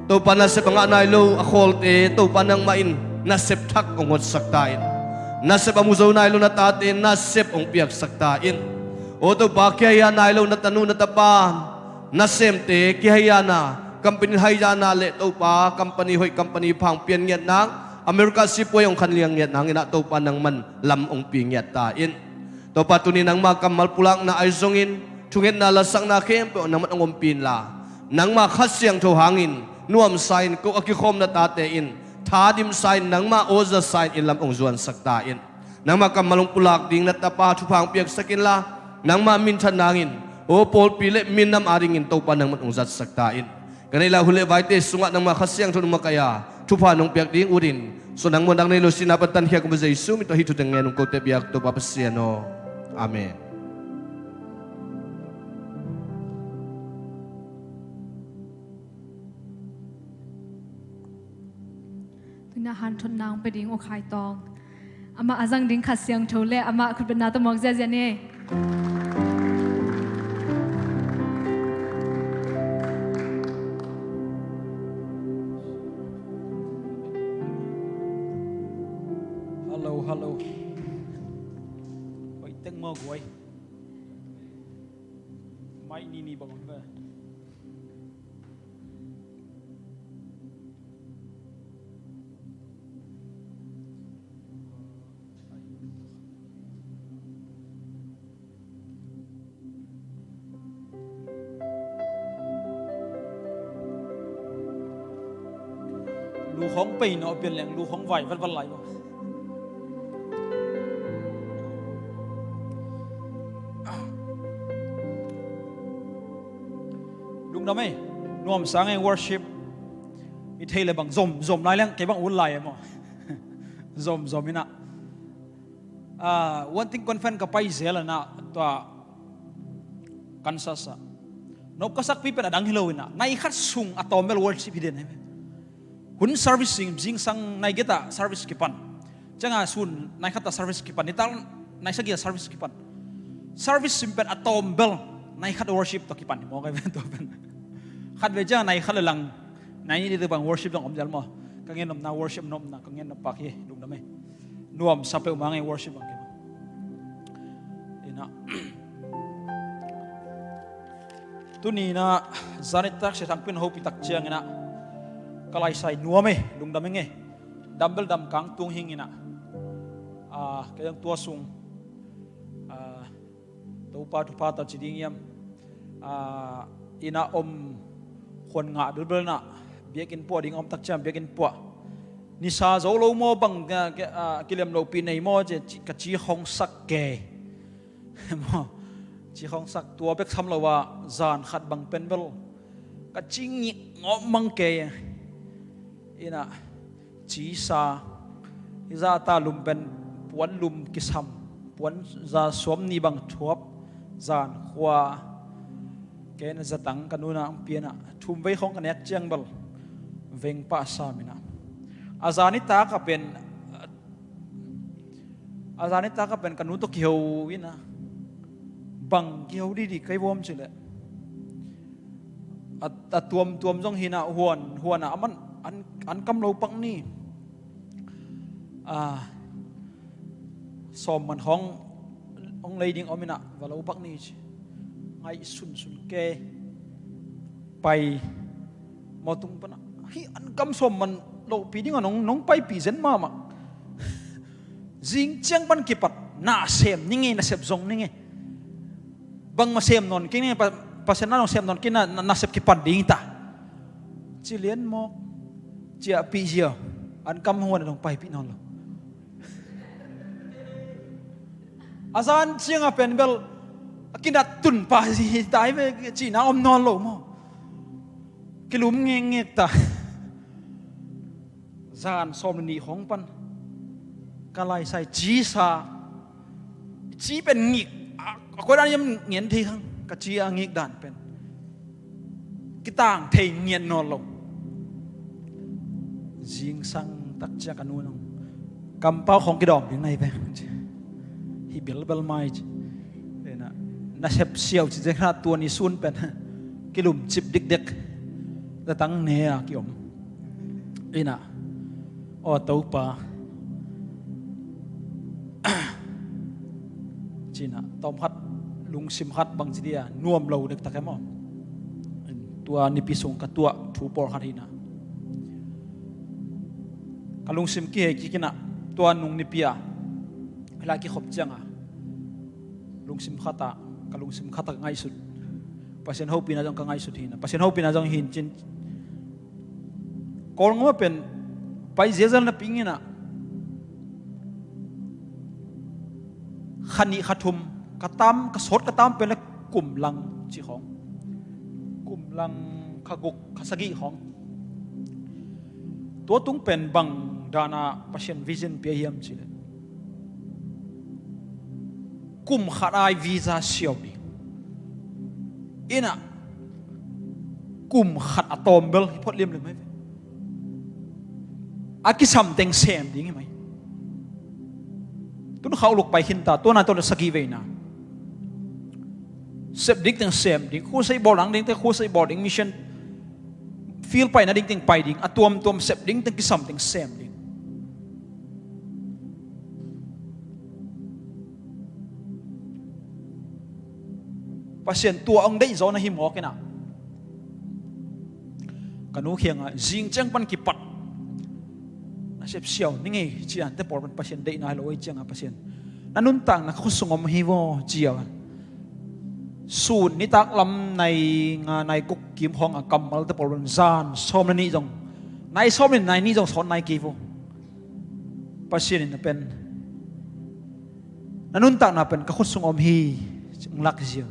Topa, nasep a ngah nai lo a khawlte Topa nangmah in nasep thak hong hotsak ta in. Nasep a mu zo nai lo na tate nasep hong piaksak ta in. Aw Topa, kihaiha nai lo na tanu na tapa, nasemte kihaiha na, company haiha na le Topa, company hoih, company pha hong pian ngiat nang, America sipuai hong khanliang ngiat nangin ah Topa nangman lam hong pi ngiat ta in. Topa, tuni nangma kammal pulakna ahi zongin, thungetna lasakna khempeuh nangman hong ompih inla, nangma Kha Siangtho hangin nuamsa in ko a kikhawm na tate in, tha dimsa in nangma aw zasa in inn lam hong zuansak ta in. Nangma kammal hong pulak ding na tapa thupha hong piaksak inla, nangma minthan nangin, aw pawlpi le minam adingin Topa nangman hong zatsak ta in. Ka neih lai hun le vaite sungah nangma Kha Siangtho in hong makaih a, thupha nong piak ding utin, suang nang muan dang nei lo sihna pan tankhia kong Jesu min tawh hih thu teng ngen ung, kote biak Topa Pasian aw. Amen. Tuna hanthotna hong pia ding U Khai Tawng, amah a zang ding Kha Siangtho le amah khutbetna tawh mawk ziazia ni. Hello. Hoih tek maw guai? Mai ni ni bang om ve. Lu khawng pei nawh pian leng lu khawng vai valval lai lo. Lungdam ei, nuamsa ngei worship. Mi thei le bang zom zom lai leng kei bang ut lai e maw? Zom zom inah. Ah, wanting conference ka pai zel inah tua Kansas ah. Nop ka sakpi pen a dang hi lo inah nai khat sung a tawm bel worship hi den hi. Hun service zing, zingsang nai get ah service kipan. Ciangah sun nai khat ah service kipan. Nitak nai sagih ah service kipan. Service sim pen a tawm bel nai khat worship tawh kipan hi maw kai pen tua pen. Khat ve ciangah nai khat le lang nai ni dih bang worship dong om jal maw? Ka ngen nopna worship nopna ka ngen nop pak hi lungdam ei. Nuamsa peuhmah ngei worship bang kei maw? Inah. Tuni inah zanitak sia thangpin hopi tak ciang inah ka laisai nuam ei lungdam ei ngei. Dambel dam kang tung hing inah. Ah, kei dang tua sung. Ah, Topa thupha tawh ci ding hiam? Ah, inah om khuan ngah belbel inah biakinn puah ding om tak ciang biakinn puah. Nisa zo lo maw bang, ah, kilem lohpih nei maw ci, ka ci khong sak kei. Maw, ci khong sak tua bek sam lo ah zan khat bang pen bel ka ci ngik ngawh mang kei. Inah cisa hi zah ta lum pen puan lum kisam puan za suam ni bang thuap zan khua. Kei na zatang ka nunah ang pianah thum vei khong ka nek ciang bel veng pah sam inah a zan i tak a pen a zan i tak a pen ka nu tawh kiho inah bang kiho didi kai vuam cileh a, a tuamtuam zong hinah huan huanah a man an, an kam lo pak ni. Ah, sawm man hong hong lei ding om inah va lo pak ni ci. Ngaih sunsun kei pai mawtung panah hi an kam sawm man lohpi dingah nong, nong paipi zen mahmah. Zing ciang pan kipat na sem ning ei, na sep zong ning ei. Bangmah sem nawn kei ning ei, pa, Pasian na nong sem nawn kei na, na, na sep kipan ding ta. Ci lian mawk ciahpih zia an kam huan a dong paipih nawn lo. A zan ciangah pen bel a kinat tun pa zi tai ve cihna om nawn lo maw? Kilum ngekngek ta. Zan sawm le nih khong pan ka laisai cisa ci pen ngik a, a koidan hiam ngen thei hang ka ci a ngik dan pen kitang thei ngiat nawn lo. Zingsang tak ciak a nu nong kampau khong kidawm ding nai ve ci hi bilbel mai ci. Na sep siau ci zek na tua ni sun pen kilum cip dikdek. Zatang ne a kiom inah aw Topa. Cinah tawm khat lungsim khat bang ci dia nuam lo dektak e maw? Tua nipi sung ka tuah thu pawlkhat hinah ka lungsim kihei kikinah tua nung nipi a hila kikhop cianga lungsim khatah ka lungsim khatah ka ngaihsut. Pasian hopina zong ka ngaihsut hinah Pasian hopina zong hin cin Kawlngam a pen pai ziazal na pingin ah kha nih kha thum ka tam ka sawt ka tam pen le kum lang ci khawng kum lang kha guk kha sagih khawng. Tua tung pen bang dana Pasian vision pia hiam ci le kum khat ai visa siau ding inah kum khat a tawm bel hi phot liamliam mai ve. A kisam teng sem ding hi mai. Tun kha uluk pai khinta tuana tuana sagih veina sep ding teng sem ding khusei bawl dang ding teng khusei bawl ding mission field paina ding teng pai ding a tuamtuam sep ding teng kisam teng sem ding. Pasian tua hong deih zaw na hi mawk inah, ka nu kiangah zing ciang pan kipat na sepsiau ni ngei cian te pawl pan Pasian deihna hi lo ei ciangah Pasian na nuntakna ka khutsung om hi vaw cia. Sun nitak lam nai nga nai guk kim hong a kammal te pawl pan zan sawm le nih zong, nai sawm le nai nih zong sawt nai kei vaw. Pasian in a pen na nuntakna pen ka khutsung om hi, hong lak ziau.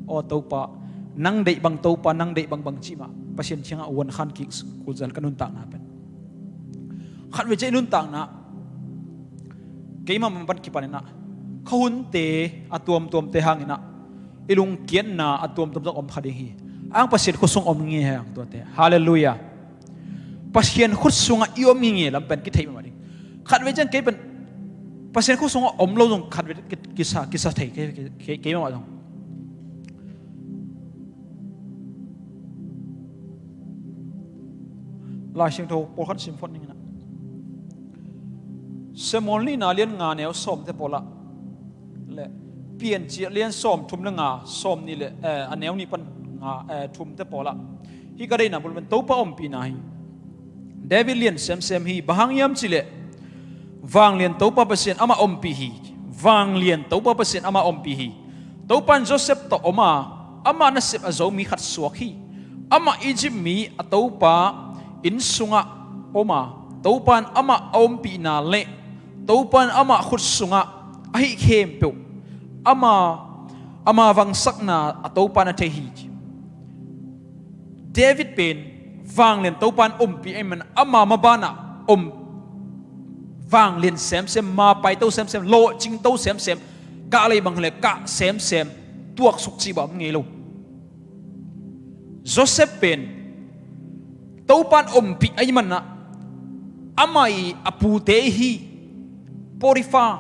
Aw Topa, nang deih bang Topa, nang deih bang bang cih mah Pasian kiangah uan khan kik kulzal ka nuntakna pen. Khat vei ciang i nuntakna keimah man pan kipan inah kha hunte a tuamtuamte hang inah i lungkiatna a tuamtuam zong om kha ding hi. Ang Pasian khutsung om nge hang tuate. Halleluiah. Pasian khut sungah i om nginge lam pen kitheih mahmah ding. Khat vei ciang kei pen Pasian khut sungah om lo zong khat vei ki-, kisa, kisa thei kei, kei, kei, kei mahmah zong. Lai Siangtho pawlkhat sim phot ning inah. Samuel nihna lian nga neu sawm te pawlah le Piancil lian sawm thum le nga, sawm nih le, eh, a neu nih pan nga, eh, thum te pawlah hih ka deihna bul pen Topa ompihna hi. David lian semsem hi, bang hang hiam cihleh vanglian Topa Pasian amah ompih hi. Vanglian Topa Pasian amah ompih hi. Topa in Joseph tawh om a, amah nasep a zo mi khat suak hi. Amah Egypt mi a topa inn sungah om a, Topa in amah a ompihna le Topa in amah khut sungah ahi khempeuh ama, ama vangsakna a Topa in a thei hi. David pen vanglian Topa in ompih ahih man ama mabanah om vanglian semsem, mapaito semsem, lawhcingto semsem, kah lei bang le kah semsem, tuaksuk cih bang om ngei lo. Joseph pen Topa in ompih ahih manah amah i a pute hi Potiphar,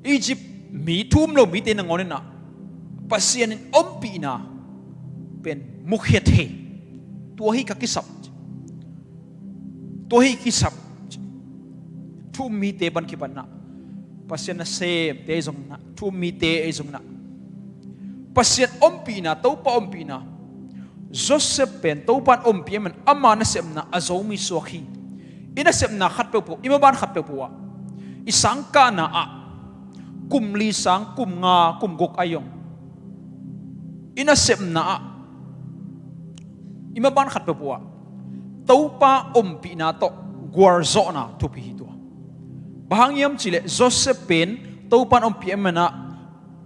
Egypt mi thu um lo mite nangawn inah Pasian in ompihna pen mukhiat hi. Tua hi ka kisap. Tua hi kisap. Thu um mite pan kipan inah Pasian nasemte ei zong inah, thu um mite ei zong inah Pasian ompihna, Topa ompihna. Joseph pen Topa in ompih ahih man ama nasepna a zo mi suak hi. I nasepna khat peuhpeuh, i maban khat peuhpeuh ah, i sangkahna ah kum li sang, kum nga, kum guk a hi ong. I nasepna ah, i maban khat peuhpeuh ah Topa ompihna tawh gualzawhna thupi hi tua. Bang hang hiam cihleh Joseph pen Topa in ompih ahih manah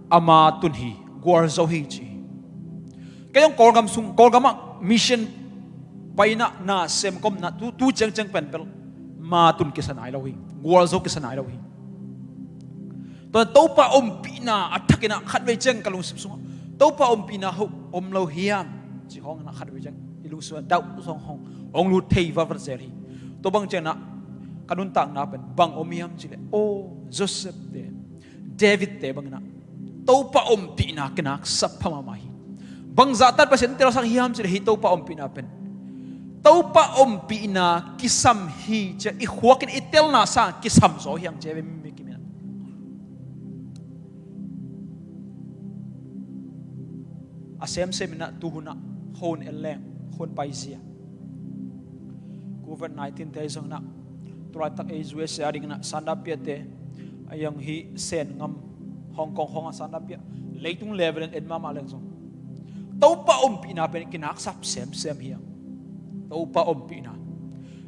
ama tun hi, gualzo hi ci hi. Kei zong Kawlgam sung, Kawlgam ah mission paina na sem komna tu, tu ciangciang pen bel ama tun kisa nai lo hi, gualzo kisa nai lo hi. Tua Topa ompihna a thak inah khat vei ciang ka lungsim sungah Topa ompihna ho om lo hiam ci khawng inah khat vei ciang i lungsim ah dauh zong hong, hong lut thei vatvat zel hi. Tua bang ciang inah ka nuntakna pen bang om hiam cihleh, aw Joseph te, David te bang inah Topa ompihna kinaksak pha mahmah hi. Bangzah tan Pasian in telsak hiam cihleh hih Topa ompihna pen Topa ompihna kisam hi cia i khuak in i telna sang kisam zaw hi hang cia ve mi kim inah. A semsem inah tu hunah khon en leng, khon paizia. Covid nineteen te zong inah tulaitak ei U S A ding inah sandap piate a yang hi Sen ngam Hong Kong khawngah sandap pia, leitung level in en mahmah leng zong Topa ompihna pen kinaksap semsem hi hang. Topa ompihna,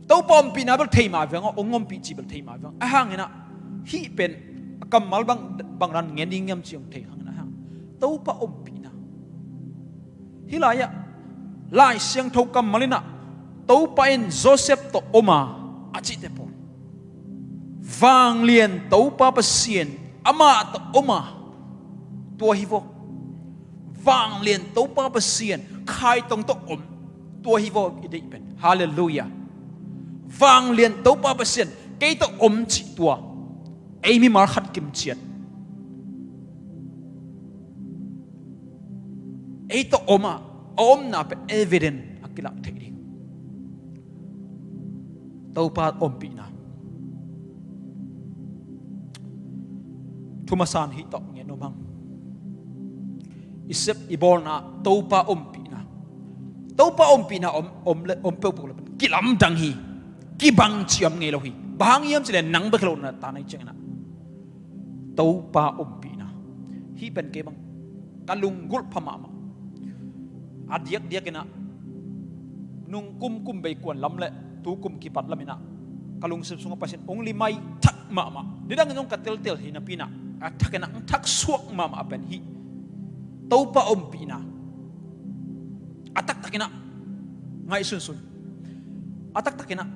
Topa ompihna bel thei mah veng aw, hong ompih cih bel thei mah veng. A hang inah hih pen a kammal bang, bang dan ngen ding hiam cih hong thei hang inah hang. Topa ompihna. Hih lai-ah Lai Siangtho kammal inah Topa in Joseph tawh om a, a cihte pawl, vanglian Topa Pasian amah tawh om a, tua hi vaw. Vanglian Topa Pasian khaitong tawh om, tua hi vaw i deih pen. Halleluiah. Vanglian Topa Pasian kei tawh om cih tua ei mimal khat kimciat ei tawh om a, a omna pen evident a kilak thei ding. Topa ompihna. Thuma san hih tawh ngen nuam hang. i sep i bawlna Topa ompihna, Topa ompihna om, om, le, om peuhpeuh le pen kilamdang hi. Kibang ci om ngei lo hi. Bang hang hiam cileh nang bek hi lo na ta na hi ciangin ah Topa ompihna hih pen kei bang ka lunggulh pha mahmah. A diakdiakin ah nungkum kum bei kuan lam le tukum kipat lamin ah ka lungsim sungah Pasian hong limai thak mahmah. Nidangin zong ka teltel hi napi-in ah a thakin ah hong thak suak mahmah a pen hih Topa ompihna. A taktakin ah ngaihsunsun. A taktakin ah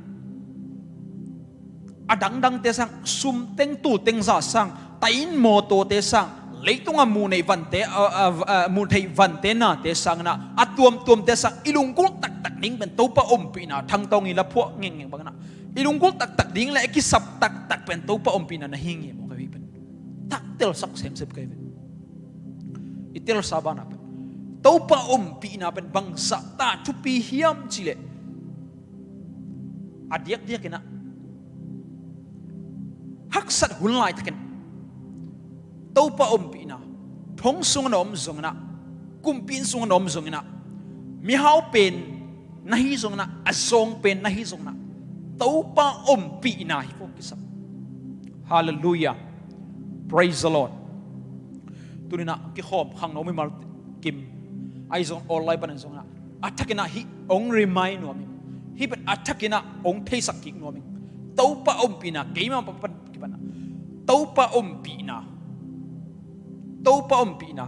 a dangdangte sang, sum teng tul teng za sang, tain mawtawte sang, leitung a muh neih vante, a, a, a, muh theih vante nate sangin ah a tuamtuamte sang i lunggulh taktak ding pen Topa ompihna, Thang Tawng i la phuah ngengngeng bangin ah i lunggulh taktak ding le i kisap taktak pen Topa ompihna na hi ngei maw ka hi pen. Taktelsak semsem ka hi pen. I telsa banah pen Topa ompihna pen bangzah ta thupi hiam cileh a diakdiakin ah haksat hun laitakin Topa ompihna, thong sungah na om zongin ah, kumpi inn sungah na om zongin ah, mihau pen na hi zongin ah, a zawng pen na hi zongin ah, Topa ompihna hi ko kisam. Halleluiah. Praise the Lord. Tuni-in ah kikhawm khangno mimal kim ahi zong online panin zongin ah a thakin ah hih hong remind nuam ing. Hih pen a thakin ah hong theisak kik nuam ing. Topa ompihna keima pan kipan ah Topa ompihna. Topa ompihna.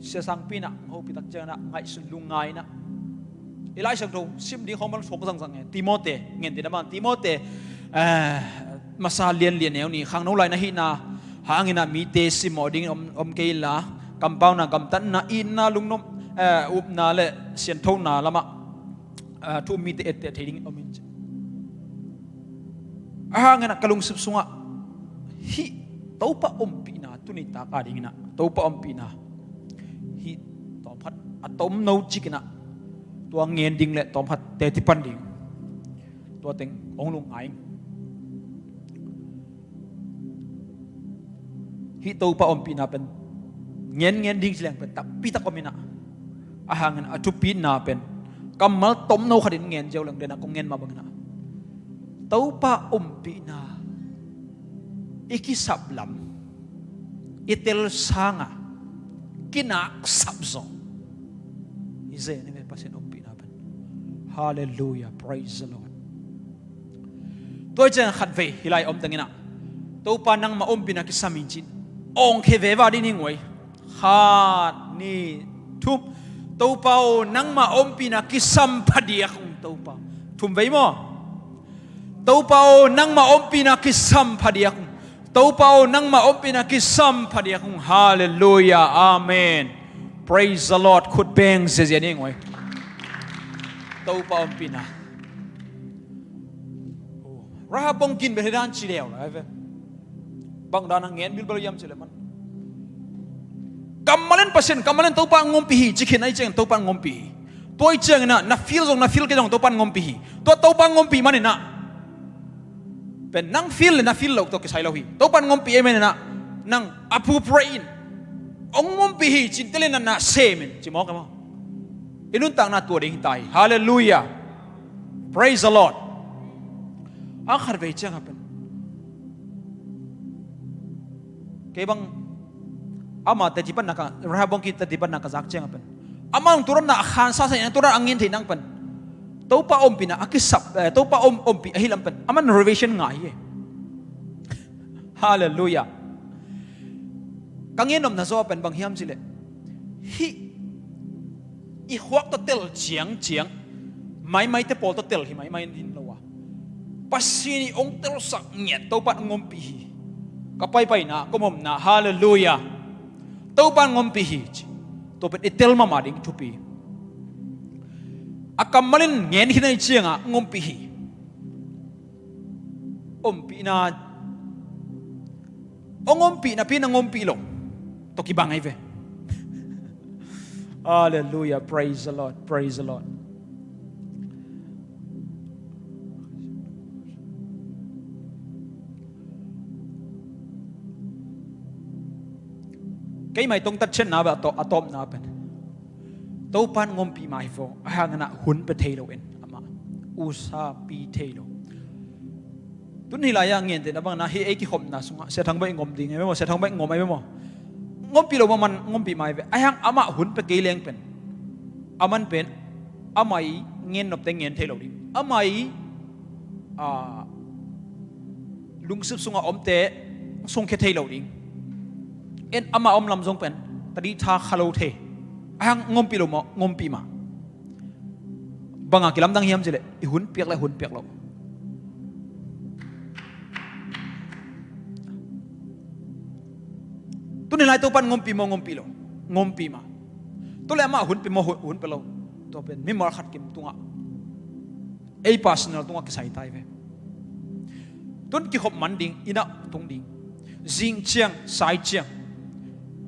Sia Sangpi in ah hopih tak ciangin ah ngaihsun lungngai in ah i Lai Siangtho sim ding khawng man suak zangzang e. Timote, ngen ding a man Timote, eh, masa lianlian neu ni, khangno lai na hihna hangin ah mite simmawh dingin om, om kei inla, kampauna, gamtatna, itna, lungnuam, eh, upna le sianthona lamah, eh, thu um mite etteh thei dingin om in ci. Ahangin ah ka lungsim sungah hih Topa ompihna tuni tak a dingin ah Topa ompihna hih tawmkhat a tomno cikin ah tua ngen ding le tawmkhat teci pan ding tua teng hong lungngai ing. Hih Topa ompihna pen ngen ngen ding ci leng pen takpi tak om in ah, ahangin a thupina pen kammal tomno khatin ngen ziau leng den ah kong ngen mah bangin ah Topa ompihna i kisap lam i tel sanga kinaksap zaw i zen i ve Pasian ompihna pen. Halleluiah, praise the Lord. Tua ciang khatvei hih lai om tengin ah Topa nangmah ompihna kisam in cin awngkhia veva ding hi nguai. Khat, nih, thum. Topa aw nangmah ompihna kisam phadiak ung Topa. Thum vei maw? Topa aw nangmah ompihna kisam phadiak ung. Topa aw nangmah ompihna kisam phadiak ung. Halleluiah. Amen. Praise the Lord. Khut beng ziazia ni nguai. Topa ompihna. Rahab bong kin bel hi dan ci leu lai ve. Bang dan a ngen bilbel hiam ci le man. Kammal in Pasian, kammal in Topa ngompih hi ci khin ahi ciangin Topa ngompih hi. Tua ahi ciangin ah na feel zong na feel kei zong Topa ngompih hi. Tua Topa ngompih manin ah pen nang feel le na feel lo tawh kisai lo hi. Topa ngompih ahi manin ah nang a phu pray in hong ngompih hi cin telin ah na sem in ci mawk e maw? I nuntakna tua ding hi ta hi. Halleluiah. Praise the Lord. A khatvei ciang a pen kei bang ama teci panna ka Rahab bong ki teci panna ka zak ciang a pen ama hong turamna a khansa sa in a turam a ngen thei nang pen Topa ompihna a kisap, eh, Topa om, ompih ahi lam pen aman revelation ngah hi e. Halleluiah. Ka ngen nopna zaw a pen bang hiam ci le hih i khuak tawh tel ciangciang maimaite pawl tawh tel hi maimai in lo a Pasian i hong telsak ngiat Topa in ngompih hi. Ka paipaina ka momna halleluiah. Topa in ngompih hi ci. Tua pen i tel mahmah ding thupi. A kammal in ngen khin ahi ciangah ngompih hi. Ompihna hong ompih napi na hong ompih lo tawh kibang ahi ve. Halleluiah. Praise the Lord. Praise the Lord. Keimah i tongtat ciatna bel a tawpna pen Topa in ngompih mah hi vo. Ahi hangin ah hun pia thei lo in amah usapi thei lo. Tun hih lai-ah ngente na bangin ah hih ei kikhopna sungah Sia Thang Baih ngom ding ei maw, Sia Thang Baih ngom ei maw. Ngompih lo mah man ngompih mah hi ve. Ahi hang amah hun pia kei leng pen aman pen amah i ngen nopte ngen thei lo ding. Amah i lungsip sungah omte sungkhia thei lo ding. En amah om lam zong pen tadih tha kha lo thei. Ahi hang ngompih lo mah ngompih mah. Banga kilamdang hiam cileh i hun piak le hun piak lo. Tuni lai Topa in ngompih maw ngompih lo? Ngompih mah. Tule amah hun pia maw hun pia lo? Tua pen mimal khat kim tungah ei personal tungah kisai tai ve. Tun kikhop man ding, inn ah tung ding. Zing ciang, sai ciang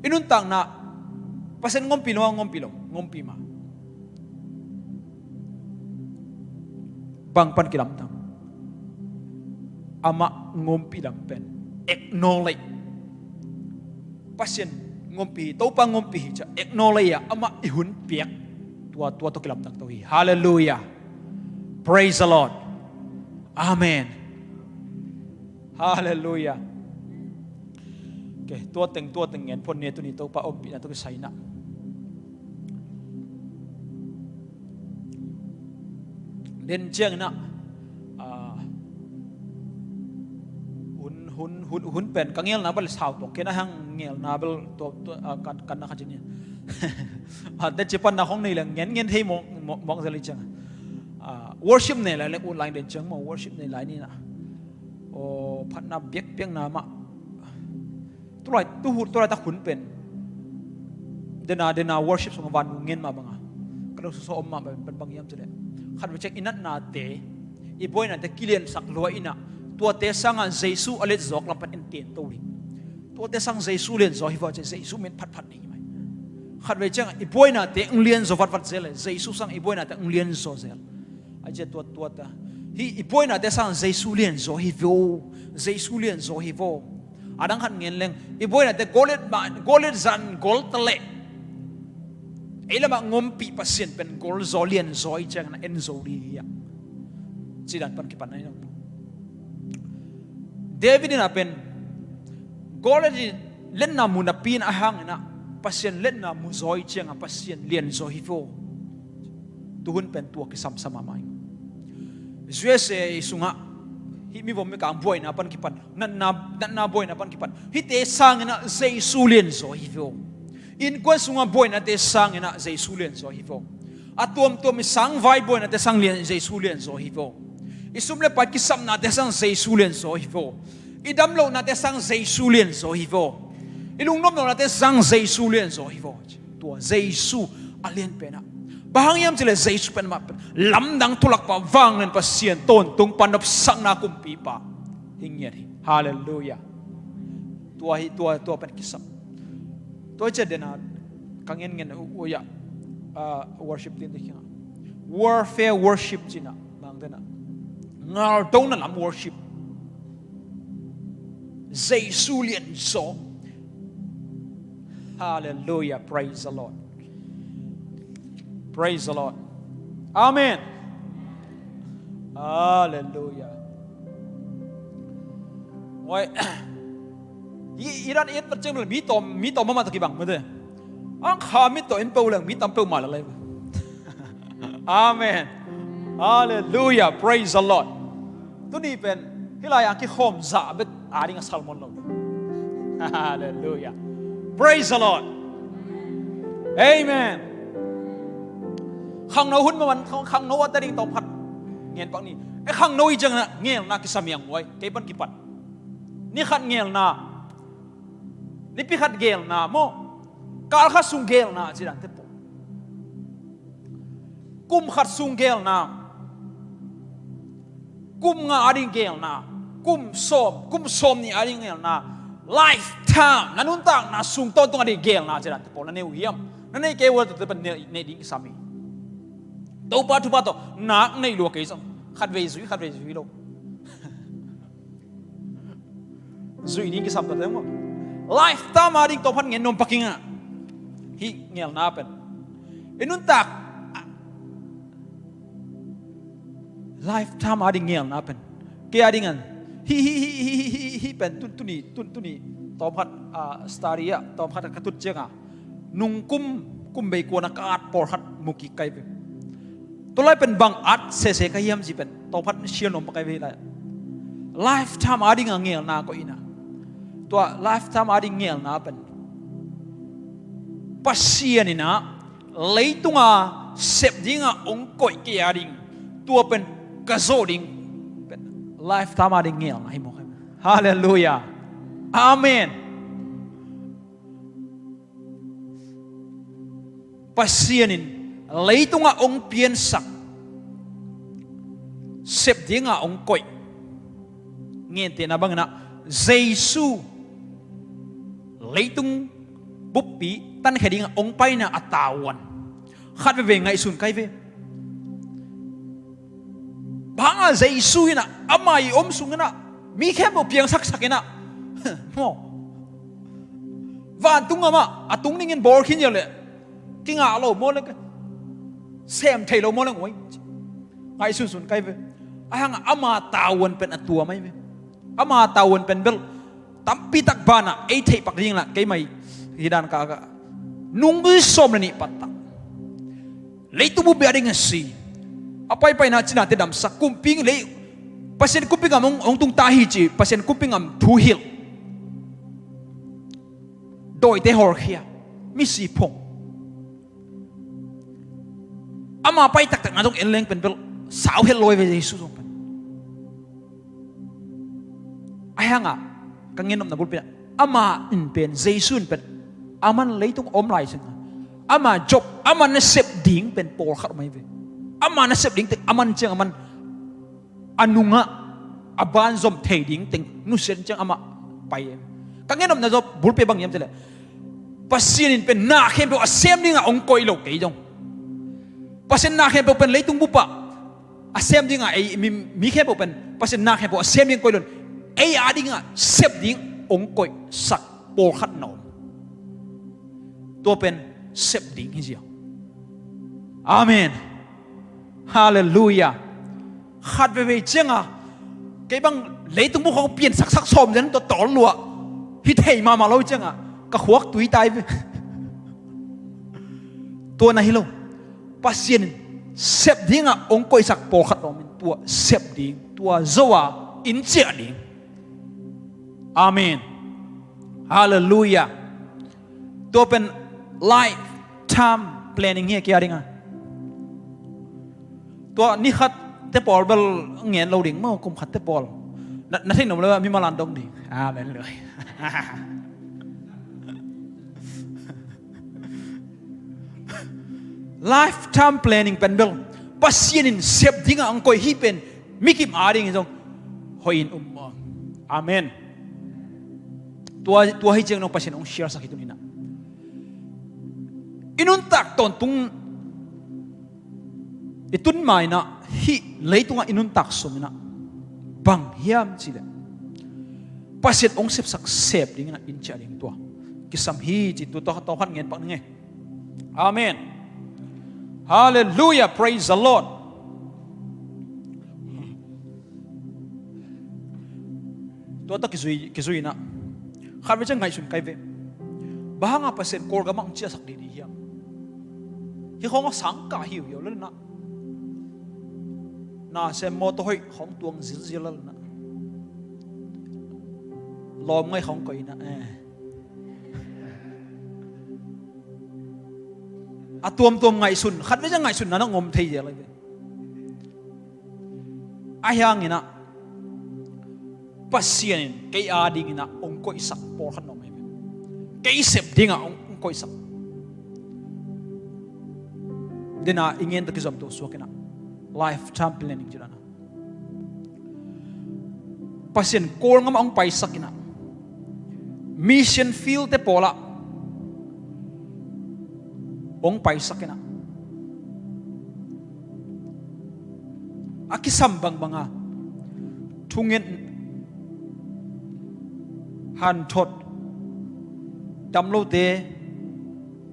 i nuntakna Pasian ngompih lo, ngompih lo, ngompih mah. Bang pan kilamdang? Amah ngompih lam pen acknowledge. Pasian ngompih hi, Topa ngompih hi ci-a acknowledge a amah i hun piak. Tua tua tawh kilamdang to hi. Halleluiah. Praise the Lord. Amen. Halleluiah. Okay, tua teng tua teng ngen phot ni, tuni Topa ompihna tawh kisai na. Den ciangin ah hun hun hun hun pen ka ngelna bel sau tuak kei na hang ngelna bel tua tua kan na kha ci ni. Den ci pan na hong nei leng ngen ngen thei mawk mawk zel i ciang. Worship nei lai leng ut lai den ciang maw, worship nei lai ni na. Aw phatna biakpiakna mah. Tulai tuhut tulai tak hun pen dena dena worship sungah vannu ngen mah banga ka lo suso om mah pen bang hiam cileh khat vei ciang i natnate i buainate kiliansak lua inah tuate sangah Jesu a lianzaw lam pan en tian to ding. Tuate sang Jesu lianzaw hi vua ciah Jesu min phatphat ding hi mai. Khat vei ciangah i buainate ong lianzaw vatvat zel le Jesu sang i buainate ong lianzaw zel. Ai ciah tuat tuat a hih i buainate sang Jesu lianzaw hi vo. Jesu lianzaw hi vo. A dang khat ngen leng i buainate Goliat mah Goliat zan gol ta leh ei lamah ngompih Pasian pen gol zaw lianzaw i ciangin a en zo ding hi a. Cidan pan kipan a hi nong. David in a pen Goliat in letna mu napi in a hang in a Pasian letna mu zaw i ciangin Pasian lianzaw hi vo. Tuhun pen tua kisamsam a mai. U S A sungah hih mivom mikang buaina pan kipan natna natna buaina pan kipan hihte sangin a Jesu lianzaw hi vo. Innkuan sungah buainate sangin a Jesu lianzaw hi vo. A tuamtuam i sangvai buainate sang lian Jesu lianzaw hi vo. I sum le pai kisapnate sang Jesu lianzaw hi vo. I damlohnate sang Jesu lianzaw hi vo. I lungnoplohnate sang Jesu lianzaw hi vo. Tua Jesu a lian penah bang hang hiam cileh Jesu pen mah pen lamdang thulak pa vanglian Pasian tawntung pa nopsakna kumpipa hi ngiat hi. Halleluiah. Tua hi tua tua pen kisam. Tua hi ciah dena ka ngen ngen uiah worship tin dikhinga warfare worship cinah mang dena ngaldona lam worship. Jesu lianzaw. Halleluiah. Praise the Lord. Praise the Lord. Amen. Halleluiah. Wai. Iran it pat ceng mi tom mi tom mama ta kibang mate. Ang kha mi to in pau leng mi tam pau ma la lai. Amen. Halleluiah. Praise the Lord. Tuni pen hih lai-ah kikhawm zah bet a ding a salmon lo. Halleluiah. Praise the Lord. Amen. Khangno hun maman khangno a ta ding tawm khat ngen pak ni. E khangno i ciangin a ngelna kisam hiang huai kei pan kipan. Ni khat ngelna. Nipi khat gelna maw? Kal khat sung gelna ci dante pawh. Kum khat sung gelna. Kum nga a ding gelna. Kum sawm kum sawm nih a ding gelna. Lifetime na nuntakna sung tawntung a ding gelna ci dante pawh na nei uh hiam? Na nei kei uh a tute pan nei ding kisam hi. Topa thupha tawh nak nei lua kei zong khat vei zui khat vei zui lo. Zuih ding kisam ta teng maw? Lifetime ading tawphat ngen nuam pak ing a, hih ngelna pen i nuntak, lifetime ading ngelna pen kei ading an hih, hih, hih pen tun, tuni, tun, tuni tawphat, ah, study ah tawphat ka tut cianga nungkum, kum bei kuana ka at pawlkhat mu kik kai ve. Tua lai pen bang at sese ka hiam ci pen tawphat sial nuam pak kai ve lai. Lifetime ading a ngelna koih ina, tua lifetime ading ngelna pen Pasian ina leitunga sep dinga ong koih kei ading, tua pen ka zawh ding pen lifetime ading ngelna hi mawk. Halleluiah. Amen. Pasian in leitunga ong piansak, sep dinga ong koih. Ngentehna bangina Jesu leitung buppi tankhia dinga ong paina a tavuan khat veve ngaihsun kai ve. Banga Jesu ina ama i om sungina mi khempeuh piangsaksak ina maw, vantung ama a tung dingin bawl khin ia le kingah lo maw le, sem thei lo maw le, ngoi ngaihsunsun kai ve. Ahi hanga ama tavuan pen a tua mai ve. Ama tavuan pen bel tampi tak bana ei theih pak ding la keimai hi dan ka, ka nung sawm le nih pat tak leitung buppi a ding a si, a paipaina cinate damsak, kumping lei, Pasian kumpi ngam hong, hong tung ta hi ci, Pasian kumpi ngam thu hilh, dawite hawlkhia, misi phong. Ama pai taktakna zong en leng pen bel sau het lawi ve Jesu zong pen. Ahi hanga ka ngen nopna bulpi ah ama in pen, Jesu in pen, aman leitung a om lai cianga ama job, aman na sep ding pen pawlkhat om ahi ve. Ama na sep ding teng aman ciang aman a nungah a banzom thei ding teng nusian ciang amah pai e. Ka ngen nopna zong bulpi bang hiam cileh, Pasian in pen na khempeuh a sem dinga ong koih lo kei zong, Pasian na khempeuh pen leitung bupah a sem dinga ei mi, mi khempeuh pen Pasian na khempeuh a sem ding koih lo, ei a dinga sep ding ong koihsak pawlkhat na om. Tua pen sep ding hi zia. Amen. Halleluiah. Khat veivei cianga kei bang leitung bukhawng piansaksak sawm zen tua tawl lua hi thei mahmah lo cianga ka khuak tui tai ve. Tua na hi lo. Pasian in sep dinga ong koihsak pawlkhat lawmin tua sep ding, tua zo a in ciah ding. Amen. Halleluiah. Tua pen lifetime planning hi a kia dinga. Tua ni khat te pawl bel ngen lo ding maw, kum khat te pawl. Na, na theih nom lo mi malan dong ding. Amen. Lifetime planning pen bel Pasian in sep dinga ang koih hi pen mi kim a ding hi zong hoih in um maw. Amen. Tua, tua hi ciang nong Pasian ong sialsak hi tun hinah. I nuntak tawntung i tun ma inah hih leitungah i nuntak sung inah bang hiam cileh Pasian ong sepsak sep ding inah in ciah ding tua kisam hi ci. Tua tawh khat ngen pak ning e. Amen. Halleluiah. Praise the Lord. Tua ta kizui, kizui inah khat vei ciang ngaihsun kai ve. Bang hanga Pasian Kawlgam ah hong ciahsak didi hiam? Hih khawng a sangkah hiuhiau lel inah, na sem mawtaw hoih khawng tuang zilzil lel inah, lawm ngai khawng koih inah, eh. A tuamtuam ngaihsun, khat vei ciang ngaihsunna na ngom thei zel ahi ve. Ahi hanginah Pasian in kei a dinginah ong koihsak pawlkhat na om ahi ve. Kei sep dingah ong, ong koihsak. Dena i ngen ta kizom to suak inah lifetime planning ci dana. Pasian Kawlgam ah hong paisak inah, mission field te pawlah hong paisak inah, a kisam bangbanga thungen, hanthot, Dam lote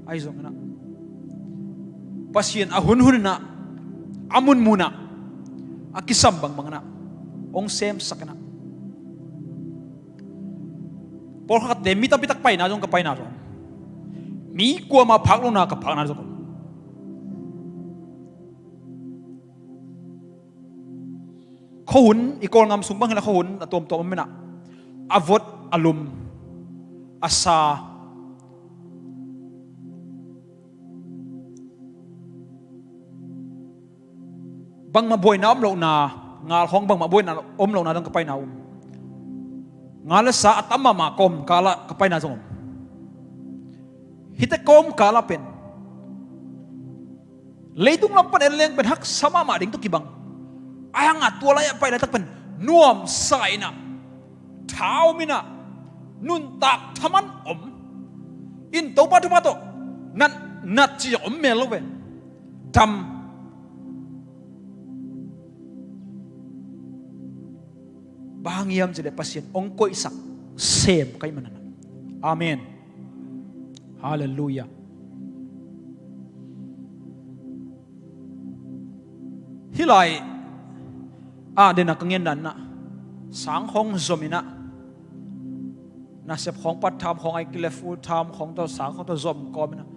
ahi zongin ah, Pasian a hunhun in ah, a munmun ah, a kisam bangbang in ah hong semsak in ah, pawlkhatte mi tampi tak paina zong ka paina zong, mi kuama phak lohna ka phakna zong. Khuahun, i Kawlgam sung bang hi leh khuahun a tuamtuam om in ah, a vot, a lum, a sa, bangmah buaina om lohna, ngal khawng bangmah buaina om lohna dong ka paina om. Ngal le sa a tam mahmah kawmkal ah ka paina zong om. Hihte kawmkal ah pen leitung lam pan en leng pen haksa mahmah ding tawh kibang. Ahi hang a tua lai-ah pai laitak pen nuamsa in ah, tha om in ah, nuntak thaman om in, Topa thupha tawh nat, nat cih zong om mel lo ve. Dam. Bang hang hiam cih leh Pasian hong koihsak sem ka hih manin ah. Amen. Halleluiah. Hih lai ah den a ka ngen dan in ah, sang khawng zom in ah, nasep khawng, part time khawng, ahih kei leh full time khawng tawh, sang khawng tawh zom kawm in ah,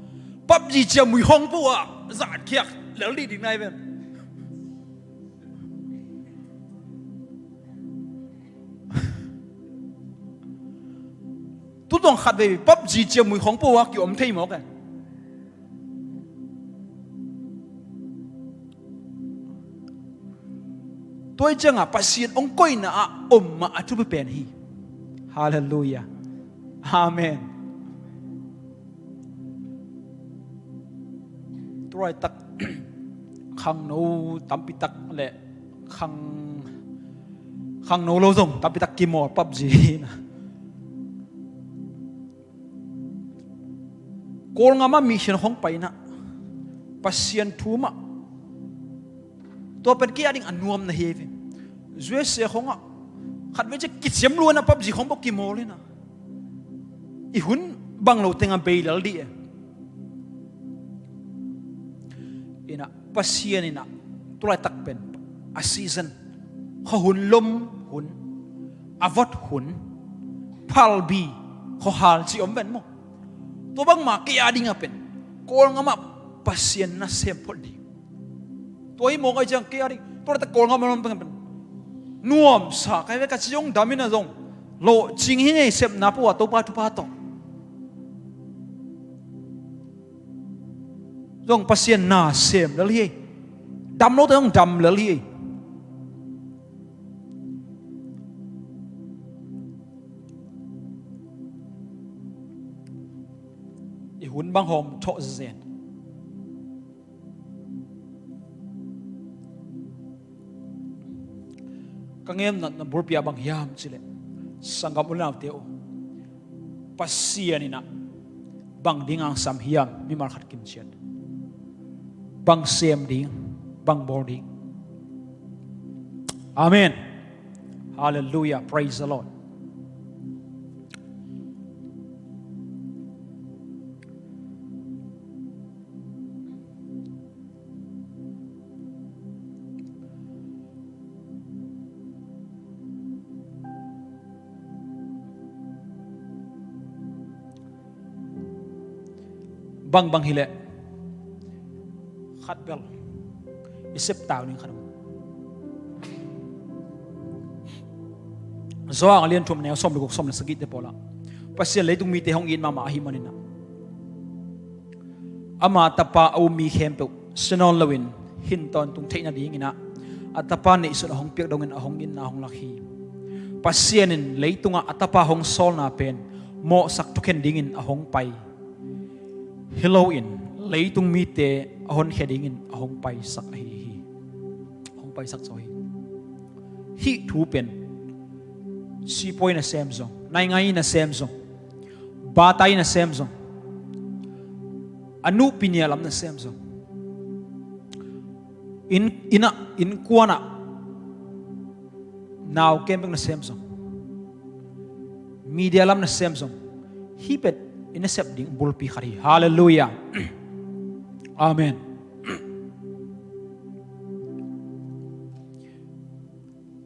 PUBG ciamui khawng pua ah zan khiak lel dih ding nai ven. Tutung khat vei PUBG ciamui khawng pua ah ki-om thei mawk e. Tua hi ciangah Pasian hong koihna ah om mah a thupi pen hi. Halleluiah. Amen. Tua laitak khangno tampi tak le khang, khangno lo zong tampi tak kimawl PUBG hi in ah. Kawlgam ah mission khawng pai in ah, Pasian thu mah, tua pen kei a ding a nuam na hi ve. U S A khawng ah khat vei ciang kiciam lua in ah PUBG khawng bawk kimawl in ah, i hun bang lo teng ah bei lel dih e. In ah Pasian in ah tua laitak pen a season, khuahun, lom hun, a vot hun, phalbi, khuahal cih om ven maw. Tua bangmah kei a ding ah pen Kawlgam ah Pasian nasem phot ding. Tua hi mawk ahih ciang kei a ding, tua laitak Kawlgam ah lam pen nuamsa ka hi ve, ka ci zong dam in ah zong, lawhcing hi ngei, sepna pua ah Topa thupha tawh zong Pasian na sem lel hi. Dam lote zong dam lel hi. I hun bang hawm thawh zen. Ka ngen nopna bulpi ah bang hiam cih leh, sanggam u le naute aw, Pasian in ah bang ding hong sam hiam, mimal khat kimciat? Bang sem ding, bang bawl ding? Amen. Halleluiah. Praise the Lord. Bangbang hi leh khat bel i sep tau ning khat. Johan a lian thum, a neu sawm le guk, sawm le sagihte pawl ah, Pasian leitung mite hong it mahmah ahih manin ah, ama tapa a um mi khempeuh sia nawn loin hih tawntung theih nadingin ah, a tapa neihsun a hong piak dongin a hong itna hong lak hi. Pasian in leitungah a tapa hong sawlna pen mawhsak thukhen dingin a hong pai hi loin, leitung mite a honkhia dingin a hong paisak ahi hi. Hong paisak zaw hi. Hih thu pen sipuai nasem zong, naingngan nasem zong, bata nasem zong, a nuhpi nia lam nasem zong, inn, inn ah, innkuan ah nau kem bek nasem zong, media lam nasem zong, hih pen i nasep ding bulpi khat hi. Halleluiah. Amen.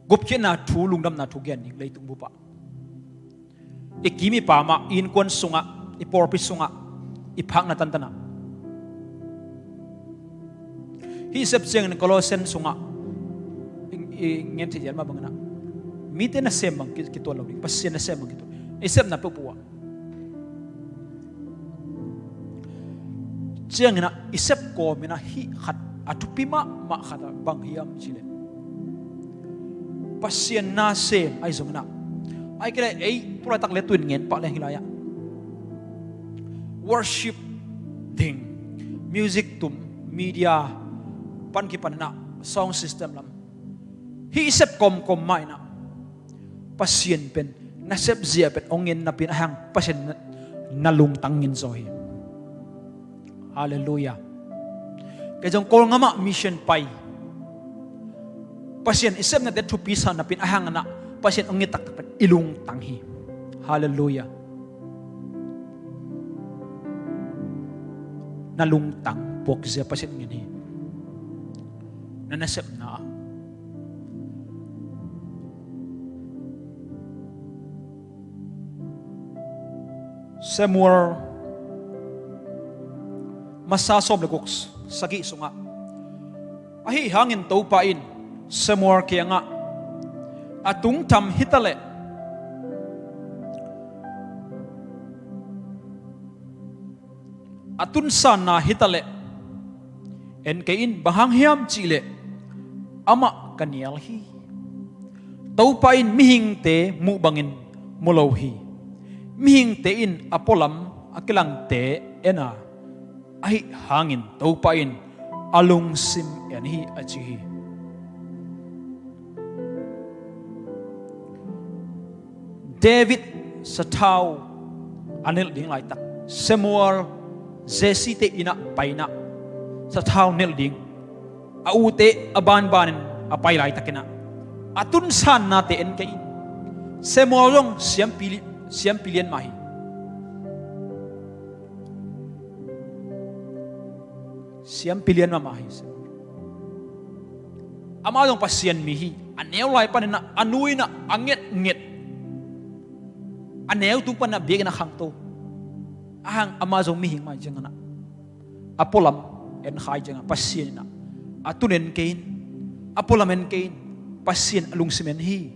Gupkhiatna thu, lungdamna thu gen ding leitung bup ah, i kim i pam ah, i innkuan sungah, i pawlpi sungah, i phakna tantanah. Hih sep ciangin Colossian sungah i, i ngen thei zial mah bangin ah, mite nasem bang ki-, kituat lo ding, Pasian nasem bang kituat. I sepna peuhpeuh ah ciangin ah, i sep kawmin ah hih khat a thupi mahmah khat ah bang hiam cih leh, Pasian nasem ahi zongin ah, ahih kei leh ei tu laitak le tu-in ngen pah leng hih lai-ah worship ding, music tum, media pan kipanin ah, sound system lam, hih i sep kawmkawm mah in ah Pasian pen, na sepzia pen hong ngen napi in ah, ahang Pasian na, na lungtang ngen zaw hi. Halleluiah. Kei zong Kawlgam ah mission pai, Pasian i sepnate thupi sa napi in ah, ahang in ah Pasian hong ngen taktak pen i lungtang hi. Halleluiah. Na lungtang puakzia Pasian ngen hi. Na nasepna ah. Samuel masa sawm le guk, sagih sungah, ahi hangin Topa in Samuel kiangah, a tungtham hitaleh, a tunsanna hitaleh, en kei in, bang hang hiam cih leh amah ka nial hi. Topa in mihingte muh bangin mu lo hi. Mihingte in a pualam a kilangte en a, ahi hangin Topa in a lungsim en hi, a ci hi. David sathau a nilh ding laitak, Samuel Jesse te inn ah pai in ah sathau nilh ding, a ute a banbanin a pai laitakin ah, a tunsannate en kei in. Samuel zong siampi li-, siampi lian mah hi. Siampi lian mahmah hi. Amah zong Pasian mi hi. A neu lai panin ah, a nu in ah a ngetnget, a neu tung panin ah biakinn ah khangto. Ahang amah zong mihing mah hi ciangin ah, a pualam en kha hi ciangin ah, Pasian in ah a tun en kei in, a pualam en kei in, Pasian a lungsim en hi.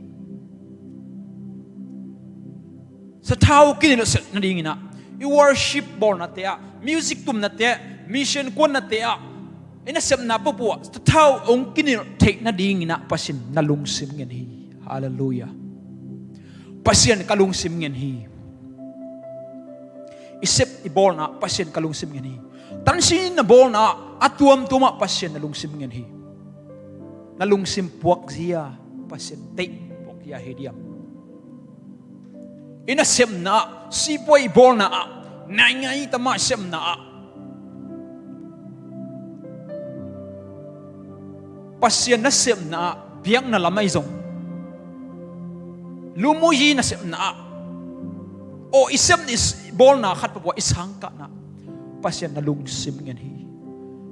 Sathau kinilhsak nadingin ah, i worship bawlnate ah, music tumnate ah, mission kuannate ah, i nasepna peuhpeuh ah sathau hong kinilh theih nadingin ah Pasian na lungsim ngen hi. Halleluiah. Pasian ka lungsim ngen hi. I sep i bawlna ah Pasian ka lungsim ngen hi. Tansin na bawlna ah, a tuamtuam ah Pasian na lungsim ngen hi. Na lungsim puakzia Pasian teih puakzia hi diam? I nasepna ah, sipuai i bawlna ah, naingai tama sepna ah, Pasian nasepna ah biakna lam ahi zong, lumuyi nasepna ah, aw, i sep i bawlna khat peuhpeuh ah i sangkahna, Pasian na lungsim ngen hi.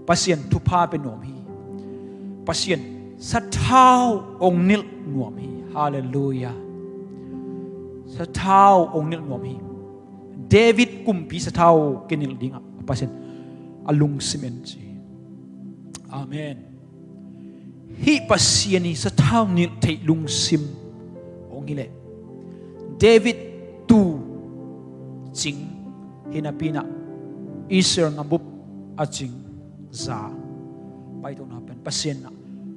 Pasian thupha pia nuam hi. Pasian sathau hong nilh nuam hi. Halleluiah. Sathau hong nilh nuam hi. David kumpi sathau kinilh dingah Pasian a lungsim en ci hi. Amen. Hih Pasian i sathau nilh theih lungsim hong hileh, David tu cing hi napi in ah, Israel ngabup a cing za paitona pen Pasian in ah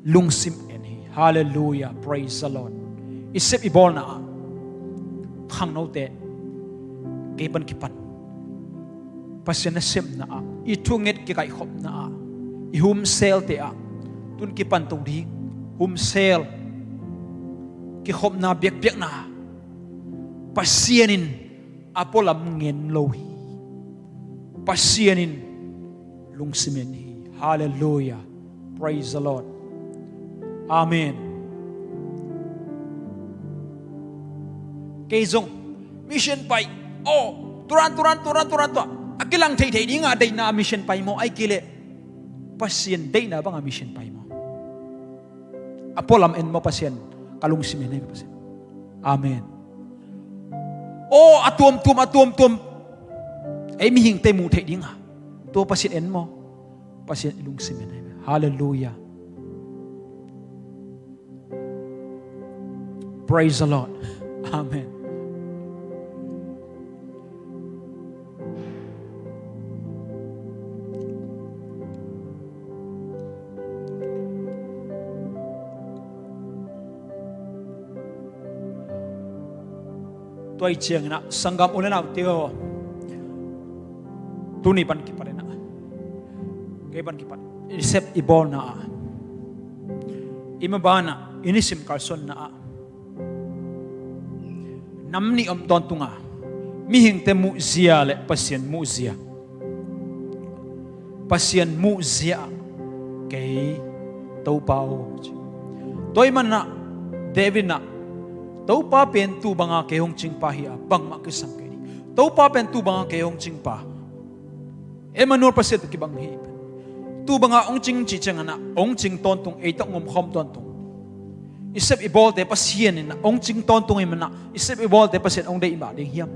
lungsim en hi. Halleluiah, praise the Lord. I sep i bawlna ah, khangnote, kei pan kipan, Pasian nasepna ah, i thunget kikaihkhopna ah, i homecell te ah, tun kipan to ding homecell, kikhopna biakpiakna, Pasian in a pualam ngen lo hi. Pasian in lungsim en hi. Halleluiah. Praise the Lord. Amen. Kei zong mission pai, aw, Turan, turan, turan, turan, turan. A kilang theithei dingah deihna a mission pai maw, ai kei leh Pasian deihna bangah mission pai maw? A pualam en maw, Pasian ka lungsim en ei ve Pasian. Amen. Aw, a tuamtuam, a tuamtuam ei mihingte muh theih dingah tua Pasian en maw? Pasian i lungsim en ei ve. Halleluiah. Praise the Lord. Amen. Tua i ciangin ah sanggam u le naute aw, tuni pan kipat in ah, kei pan kipat i sep i bawlna ah, i maban ah i nisim kalsuanna ah nam nih om tawntung a, mihingte muhzia le Pasian muhzia. Pasian muhzia ah kei Topa aw ci. Tua ahih manin ah David in ah, Topa pen tu banga kei hong cingpa hi a, bangmah kisam kei ding. Topa pen tu banga kei hong cingpa, Emmanuel Pasian tawh kibang hi. Tu banga hong cing cih ciangin ah hong cing tawntung, ei tawh hong omkhawm tawntung. I sep i bawlte Pasian in ah hong cing tawntung ahih manin ah i sep i bawlte Pasian hong deih mah ding hiam?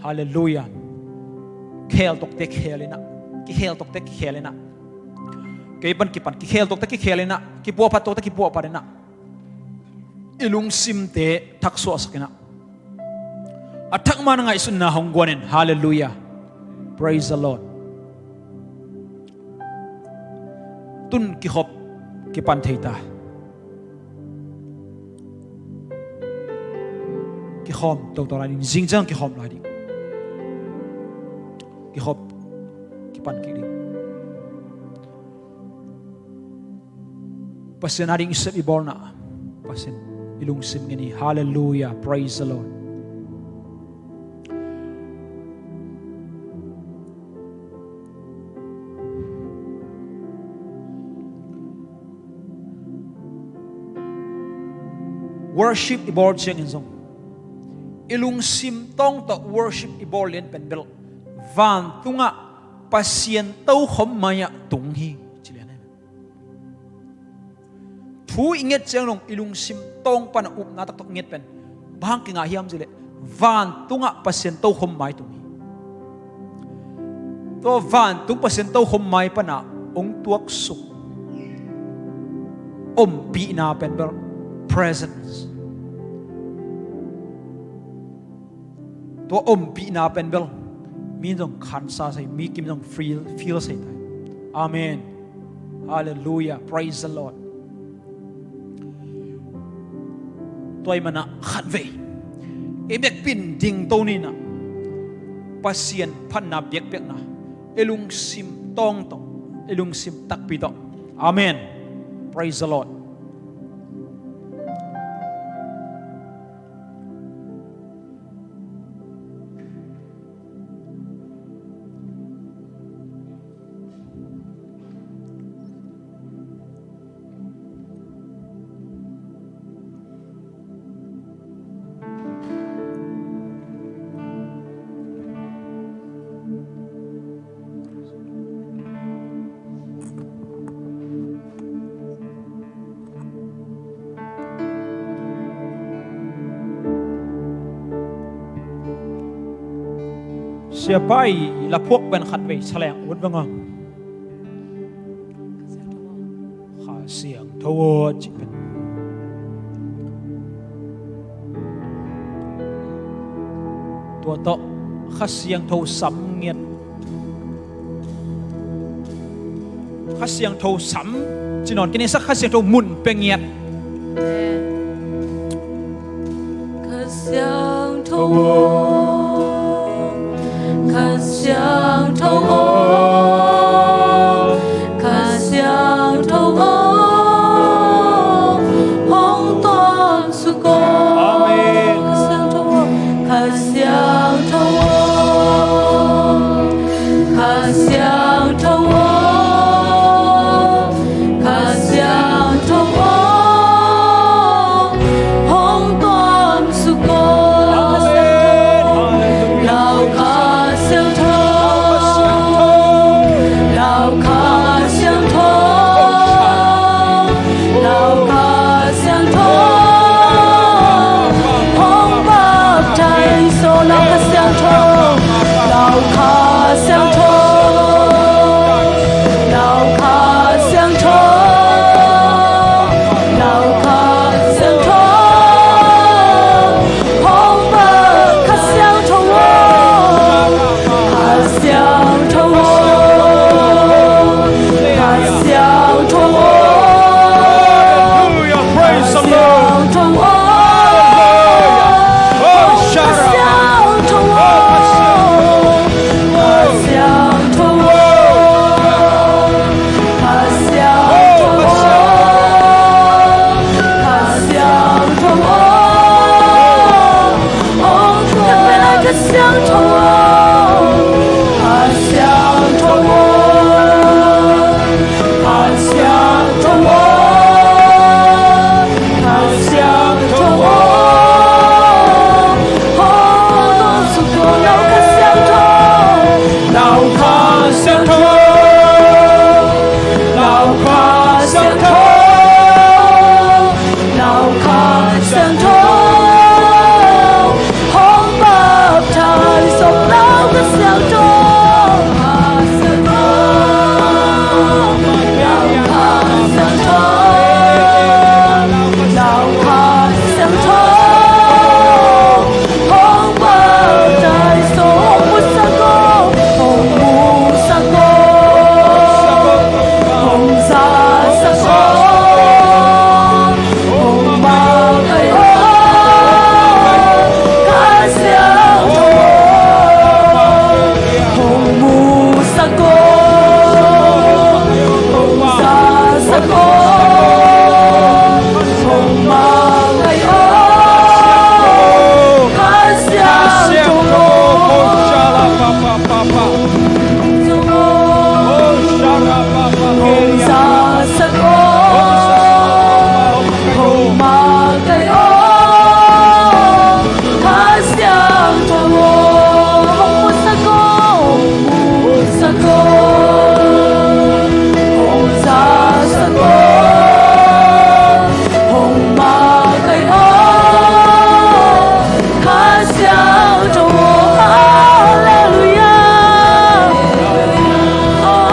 Halleluiah. Khel tokte khel in ah, kikhel tokte kikhel in ah, kei pan kipan kikhel tokte kikhel in ah, kipuahphat tokte kipuahphat in ah, i lungsimte thaksuahsak in ah, a thak man a ngaihsutna hong guan in. Halleluiah. Praise the Lord. Tun kikhop kipan thei ta. Kikhawm toto lai ding, zingciang kikhawm lai ding. Kikhop kipan kik ding. Pasian a ding i sep i bawlna, Pasian i lungsim ngen hi. Halleluiah. Praise the Lord. Worship i bawl ciangin zong, i lungsim tawng tawh worship i bawl lian pen bel vantungah Pasian tokhom mai-ah tung hi ci lian hi. Thu i nget ciang dong i lungsim tawng pana upna taktak i nget pen bang hang kingah hiam cih leh vantungah Pasian tokhom mai tung hi. Tua vantung Pasian tokhom mai pana hong tuaksuk ompihna pen bel presence. Tua ompihna pen bel mi zong khansa sa hi, mi kim zong feel, feel sa hi ta hi. Amen. Halleluiah. Praise the Lord. Tua ahih manin ah khatvei i biakpi'n dingto ni in ah, Pasian phatna biakpiakna i lungsim tawng tawh, i lungsim takpi tawh. Amen. Praise the Lord. Siapa i laphuak pen khatvei saleng ut veng aw. Kha Siangtho aw cih pen. Tua tawh Kha Siangtho sam ngiat. Kha Siangtho sam ci nawn kei ni, sa Kha Siangtho mun pia ngiat. Kha Siangtho aw, Kha Siangtho aw, Kha Siangtho aw, hong tuam suk aw. Amen. Kha Siangtho aw, Kha Siangtho aw, Kha Siangtho aw, Kha Siangtho aw, hong tuam suk aw. Amen. Siangtho, Lau Kha Siangtho, Lau Kha Siangtho, hong baptize Lau Kha Siangtho, Lau Kha Siangtho, Lau Kha Siangtho. Hong baptize, hong musak o, hong musak o, hong zasak o, hong makai o, Kha Siangtho, hong musak o, hong zasak o, hong makai o, Kha Siangtho, hong zasak o, hong makai o, Kha Siangtho, hong musak o, hong musak o, hong zasak o, hong makai o, Kha Siangtho, Halleluia. Oh,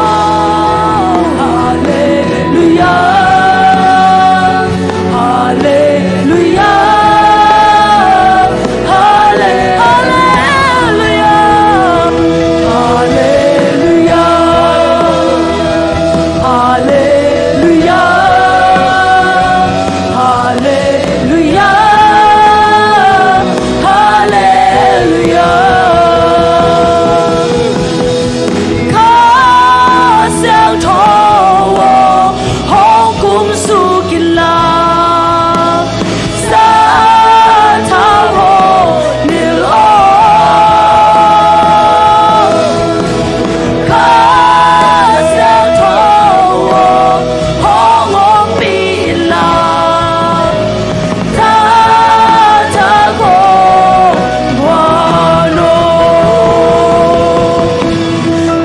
Halleluia. Halleluia. Halle-, Halleluia. Halleluia. Halleluia. Halleluia. Halleluia. Kha Siangtho aw, hong kumsuk inla, sathau hong nilh aw. Kha Siangtho aw, hong ompih inla, tha thak hong guan aw.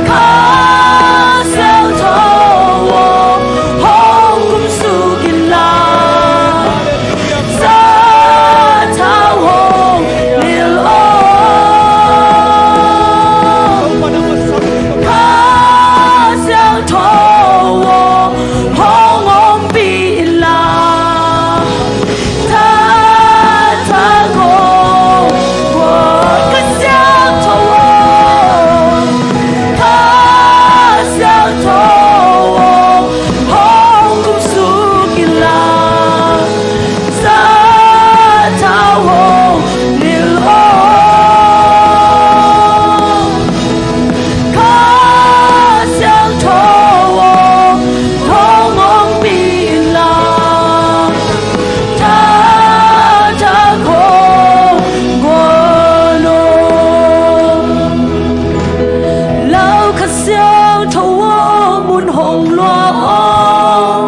Kha Siangtho aw, hong kumsuk inla, sathau hong nilh aw. Kha Siangtho aw, hong ompih inla, tha thak hong guan aw. Kha Siangtho aw, Kha Siangtho aw, hong kumsuk inla, sathau hong nilh aw. Kha Siangtho aw, hong ompih inla, tha thak hong guan aw. Lau Kha Siangtho aw, mun hong luah aw.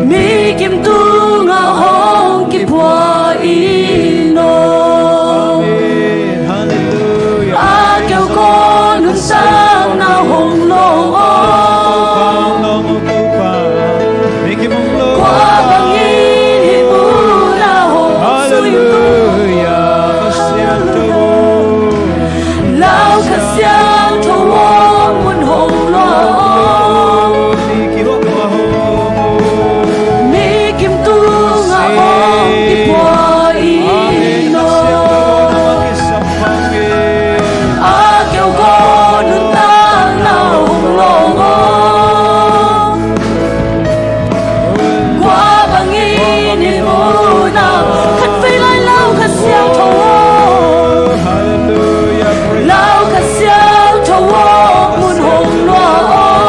Mi kim tungah hong kipua in aw. Amen. Halleluia. A keu kaw nuntakna hong long aw. Kua bangin hih mun ah hong sui tung. Halleluia. Kha Siangtho. Lau Kha Siangtho aw, mun hong luah aw. Mi kim tungah hong kipua in aw. A keu kaw nuntakna hong long aw. Kua bangin hih mun ah, khatvei lai Lau Kha Siangtho aw. Halleluia. Lau Kha Siangtho aw, mun hong luah aw.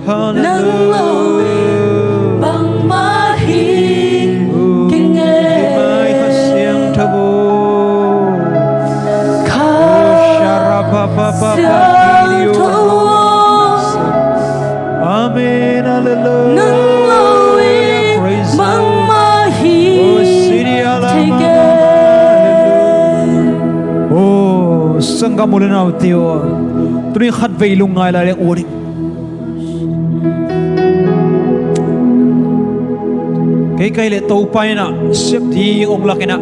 Nang lo in bangmah hi kei ngei. Kha Siangtho aw. Kha Siangtho aw. Amen. Hallelujah. Nang lo in bangmah hi kei ngei. Oh, sanggam u le naute aw. Tuni khatvei lungngai lai leng ut ing. Kei ka hih leh Topa in ah sep ding hong lak in ah,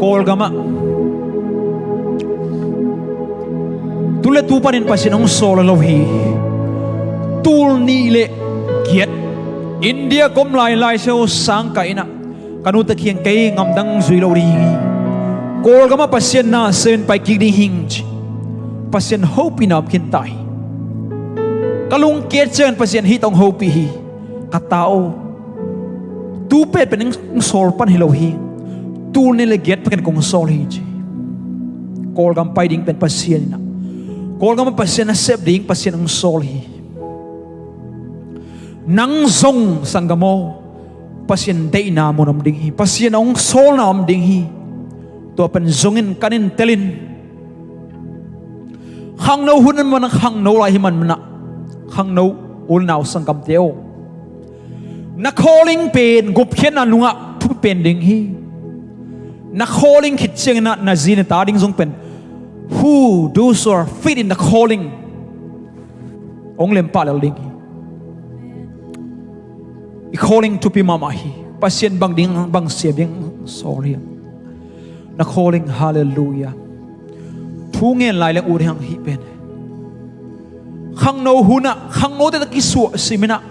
Kawlgam ah tu le tu panin Pasian hong sawl lo hi. Tul nih le giat India gam lai Lai Siangtho sang kah in ah, ka nute kiang kei ngamdang zui lo ding hi. Kawlgam ah Pasian nasem in pai kik ding hi ing ci. Pasian hopihna om khin ta hi. Ka lungkiat ciangin Pasian hih tawh hong hopih hi. Ka ta aw, tu pen pen hong sawl pan hi lo hi. Tul nih le giat pek in kong sawl hi ci. Kawlgam pai ding pen Pasian in ah, Kawlgam ah Pasian nasep ding Pasian hong sawl hi. Nang zong sanggam aw, Pasian deihna mun om ding hi. Pasian hong sawlna om ding hi. Tua pen zong in, kan in, tel in. Khangno hun in man, khangno lai hi man man ah, khangno u le nau sanggamte aw, na calling pen gupkhiatna nungah thupi pen ding hi. Na calling khit ciangin ah na zi na ta ding zong pen, who, those who are fit in the calling, hong lem pah lel ding hi. I calling thupi mahmah hi. Pasian bang ding, bang sem ding sawl hi. Na calling, hallelujah. Thu ngen lai leng ut hi hang hih pen. Khangno hun ah khangnote tawh kisuah sim in ah,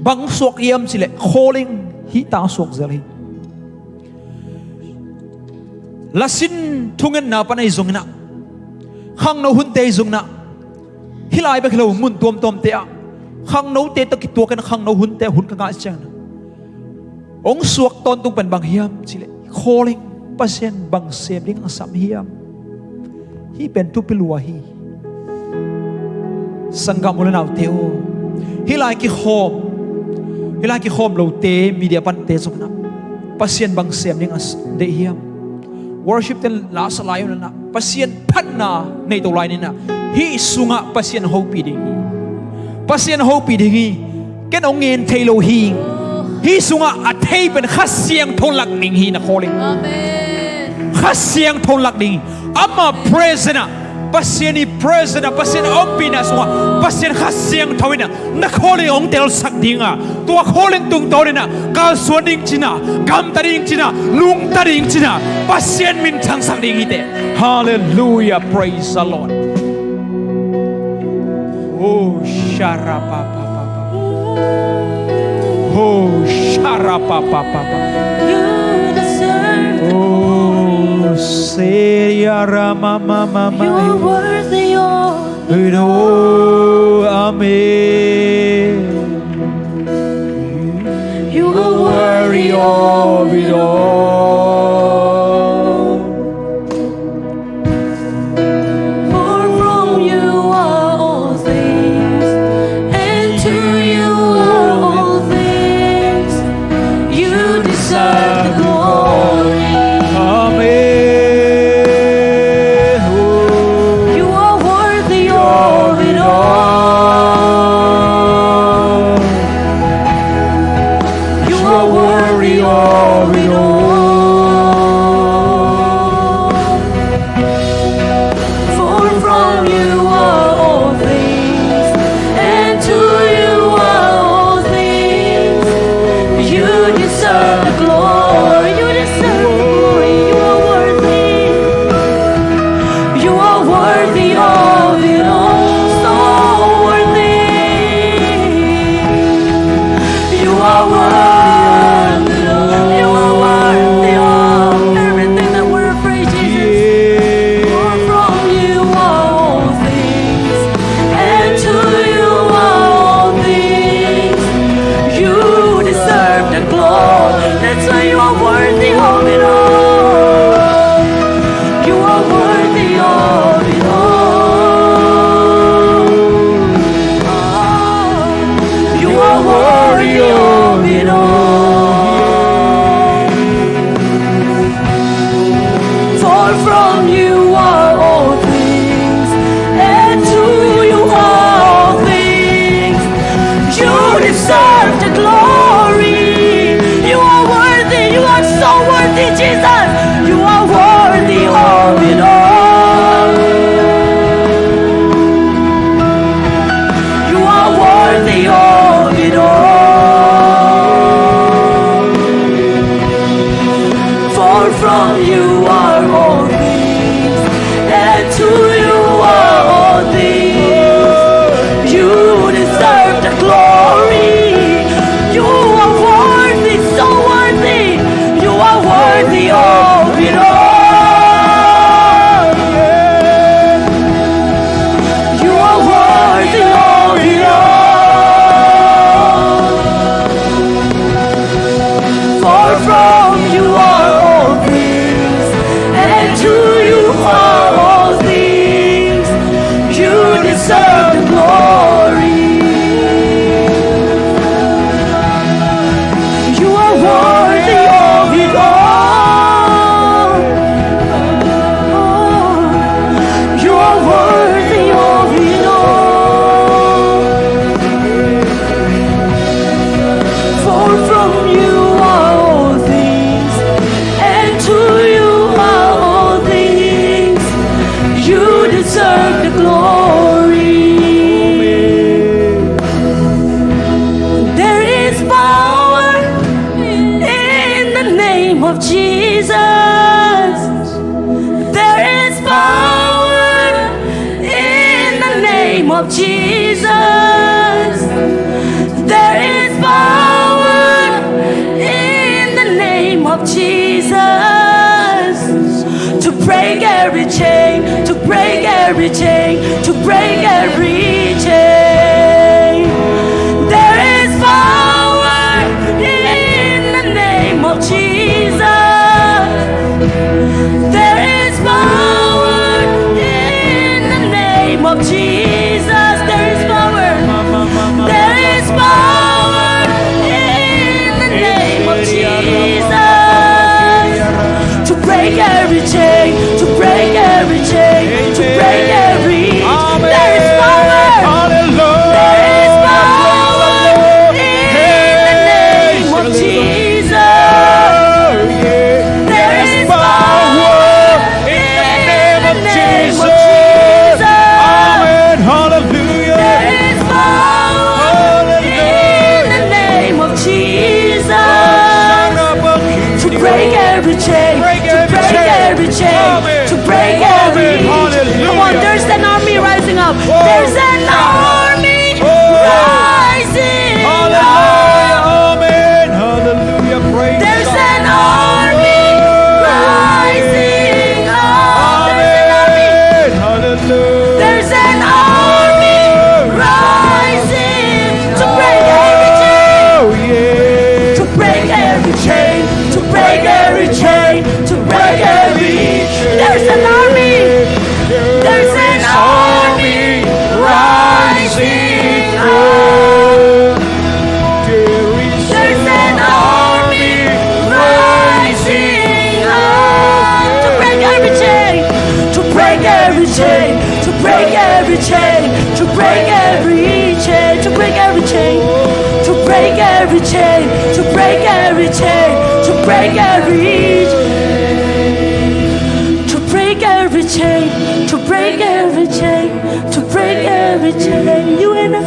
bang suak hiam cih leh calling hih tawh suak zel hi. Lasin thungetna pan ahi zongin ah, khangno hunte ahi zongin ah, hih lai bek hi lo, mun tuamtuamte ah khangnote tawh kituak in ah, khangno hunte hun ka ngah ciangin ah, hong suak tawntung pen bang hiam cih leh calling, Pasian bang sem ding a sam hiam? Hih pen thupi lua hi. Sanggam u le naute aw, hih lai kikhawm, hih lai kikhawm lote, media pante zong in ah, Pasian bang sem ding a s-, deih hiam? Worship ten la sa lai un in ah, Pasian phatna nei to lai ni in ah, hih sungah Pasian hopih ding hi. Pasian hopih ding hi. Ken hong ngen thei lo hi. Hih sungah a thei pen Kha Siangtho lak ding hi, na calling. Amen. Kha Siangtho lak ding hi. Ama presence ah, Pasian i presence ah, Pasian a ompihna sungah Pasian Kha Siangtho in ah na calling hong telsak ding a, tua calling tungtawn in ah kalsuan ding cih ah, gamta ding cih ah, nungta ding cih ah, Pasian minthangsak ding hi teh. Hallelujah, praise the Lord. Oh, sharapapapapa. Oh, sharapapapapa. You deserve the glory. Oh, seyaramamamama. You are worthy of it all. Amen. You are worthy of it all. For from you are all things, and to you are all things. You deserve the glory. Amen. You are deserve the glory. You are worthy of it all. You are worthy of it all. For from you are all things, and to you are all things. You deserve the glory. There is power in the name of Jesus. There is power in the name of Jesus. There is power in the name of Jesus to break every chain, to break every chain, to break every chain. There is power in the name of Jesus. There is power in the name of Jesus. There is power. There is power in the name of Jesus to break every chain, to break every chain, to break every. Amen. There is power. Hallelujah. There is power in the name of Jesus. There is power in the name of Jesus. Amen. Hallelujah. There is power in the name of Jesus to break every chain, to break every chain, to break every. Come on, there's an army rising up. There's an army rising up. Amen. Hallelujah. Praise God. There's an army rising up. Amen. Hallelujah. There's an army rising to break every chain. Oh, yeah. To break every chain, to break every chain, to break every. There's an army. There's an army rising up. There's an army rising up to break every chain, to break every chain, to break every chain, to break every chain, to break every chain, to break every chain, to break every chain, to break every, to break every chain, to break every chain, to break every chain. You and I.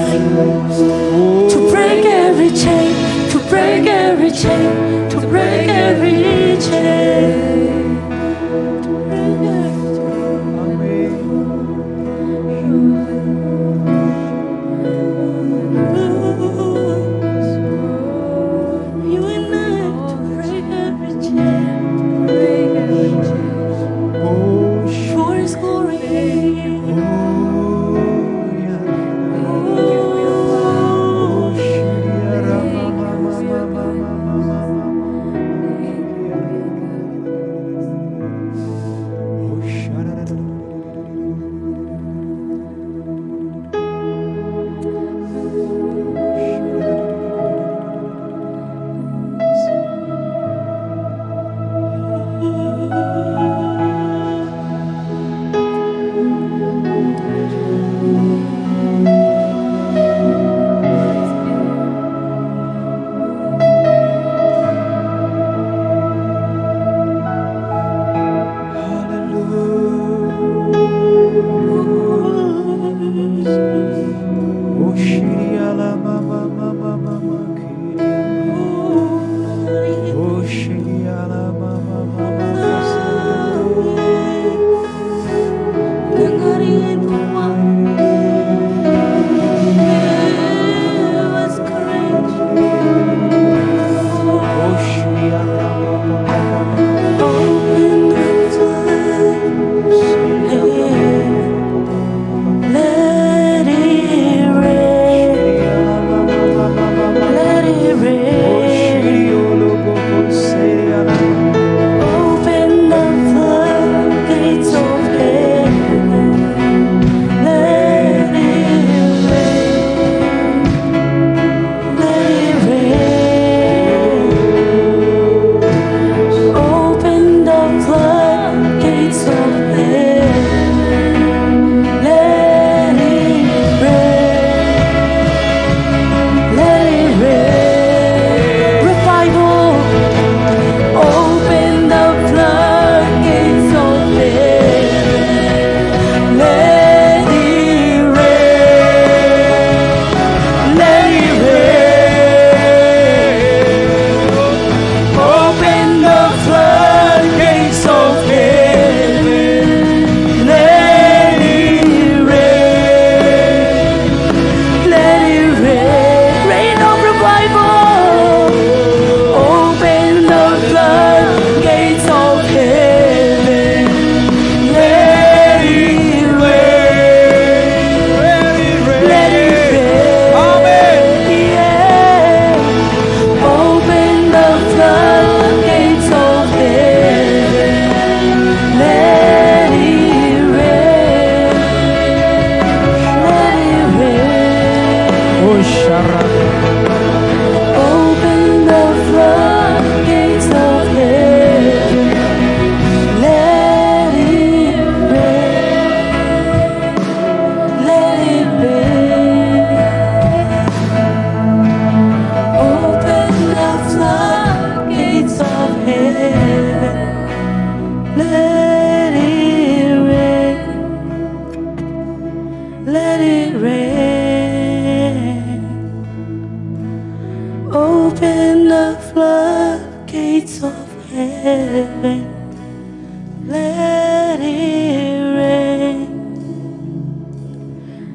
To break every chain, to break every chain, to break every chain. You and I to break every chain, break every chain. For His glory. Let it rain. Open the floodgates of heaven. Let it rain.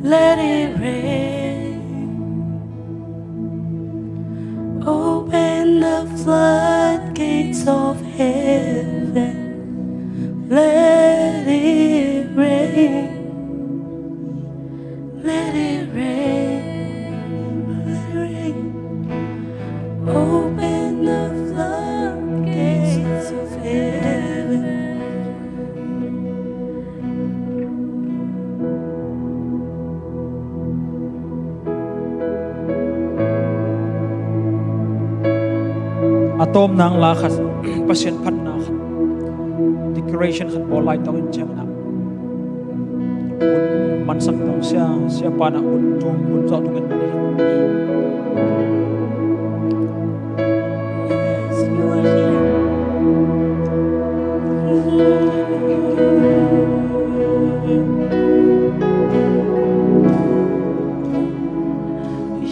Let it rain. Open the floodgates of heaven. Let it rain. Let it rain. Let it rain. Open the floodgates of heaven. A tawpna-ah la khat, Pasian phatna khat, declaration khat bawl lai tawh in ciangin ah, hun mansak tawh sia, siapa in ah hun tung, hun zawh tungin man hi. Yes, you are here.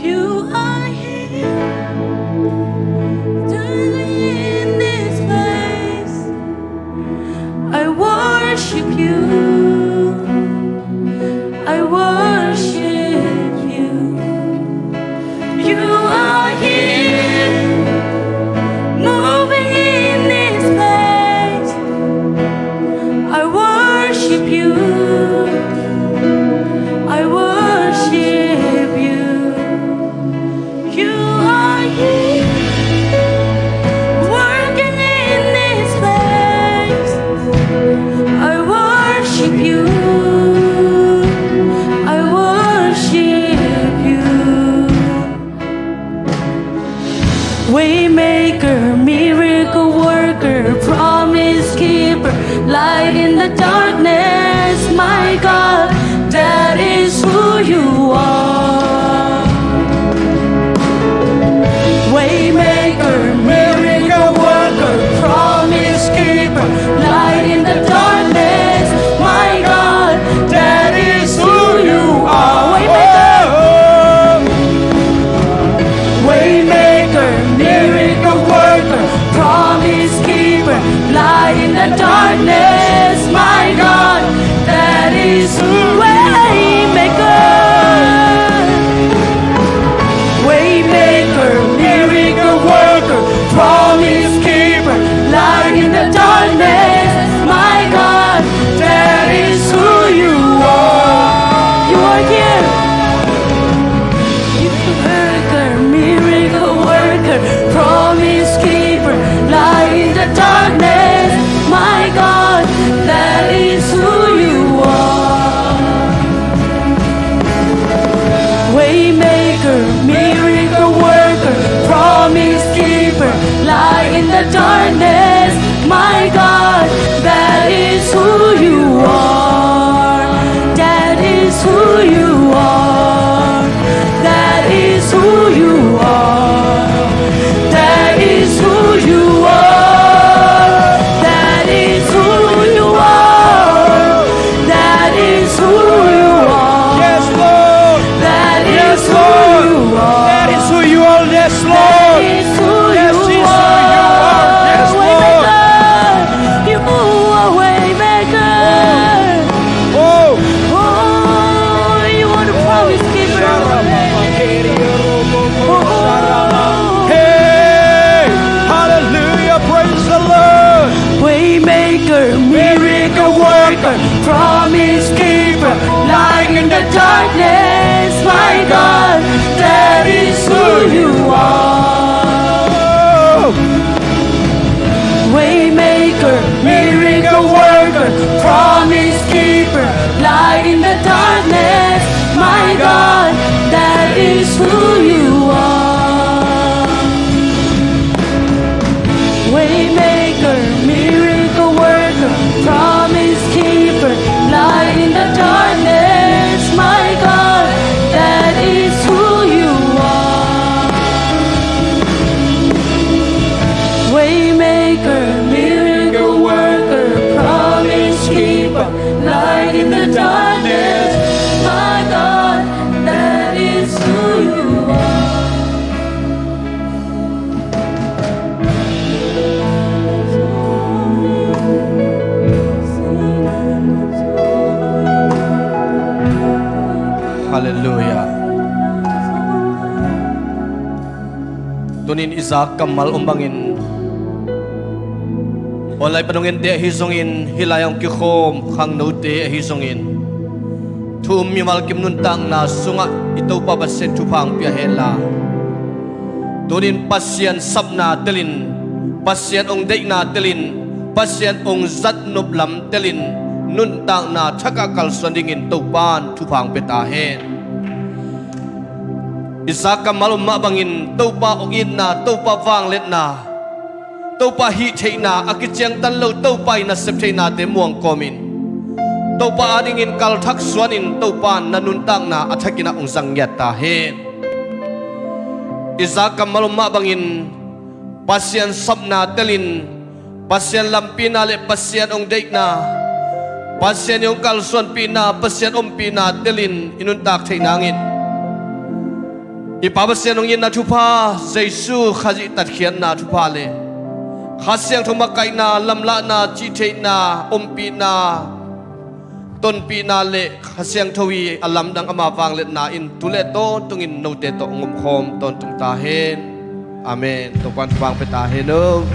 You are here, dwelling in this place. I worship you. I worship you. You are here, moving in this place. I worship you. I worship you. You are here, working in this place. I worship you. I worship you. Waymaker, miracle worker, promise keeper, light in the darkness, my God, that is who you are. Waymaker, miracle worker, promise keeper, light in the darkness, my God, that is who you are. Waymaker. Waymaker, miracle worker, promise keeper, light in the darkness, my God, that is who. Waymaker, waymaker, miracle worker, promise keeper, light in the darkness, my God, that is who you are. You are here. Worker, miracle worker, promise keeper, light in the darkness, my God, that is who you are. Waymaker, miracle worker, promise keeper, light in the darkness, my God, that is who you are. That is who you are. That is who you are. That is who you are. That is who you are. That is who you are. Yes, Lord. That is who you are. That is who you are. Yes, Lord. That is who you are. Yes, Lord. Waymaker. You are waymaker. Oh. Oh, you are the promise keeper. Oh. Hey, hallelujah, praise the Lord. Waymaker, miracle worker, promise keeper, light in the darkness, my God, that is who you are. Waymaker, miracle worker, promise keeper, light in the darkness, my God, that is who you are. Waymaker, miracle worker, promise keeper, light in the darkness, my God, that is who you are. Halleluiah. Tunin i zak kammal om bangin online pan hong ente ahi zongin, hih lai-ah hong kikhawm khangnote ahi zongin, thu um mimal kim nuntakna sungah i Topa Pasian thupha hong pia henla, tunin Pasian sapna telin, Pasian hong deihna telin, Pasian hong zatnop lam telin nuntakna thakah kalsuan dingin Topa in thupha hong pia ta hen. I zak kammal om mah bangin Topa hong itna, Topa vangliatna, Topa hih theihna, a kiciangtan lo Topa i nasep theihnate muang kawmin Topa adingin kalthak suanin Topa in na nuntakna a thakin ah hong zang ngiat ta hen. I zak kammal om mah bangin Pasian sapna telin, Pasian lampina le Pasian hong deihna, Pasian i hong kalsuanpihna, Pasian ompihna telin i nuntak theih nangin i Pa Pasian hong itna thupha, Jesu Khazih tatkhiatna thupha le Kha Siangtho makaihna, lamlahna, cihtheihna, ompihna, tonpihna le Kha Siangtho i a lamdang ama vangliatna in tu le tawntungin note tawh hong omkhawm tawntung ta hen. Amen. Topa in thupha hong pia ta hen o.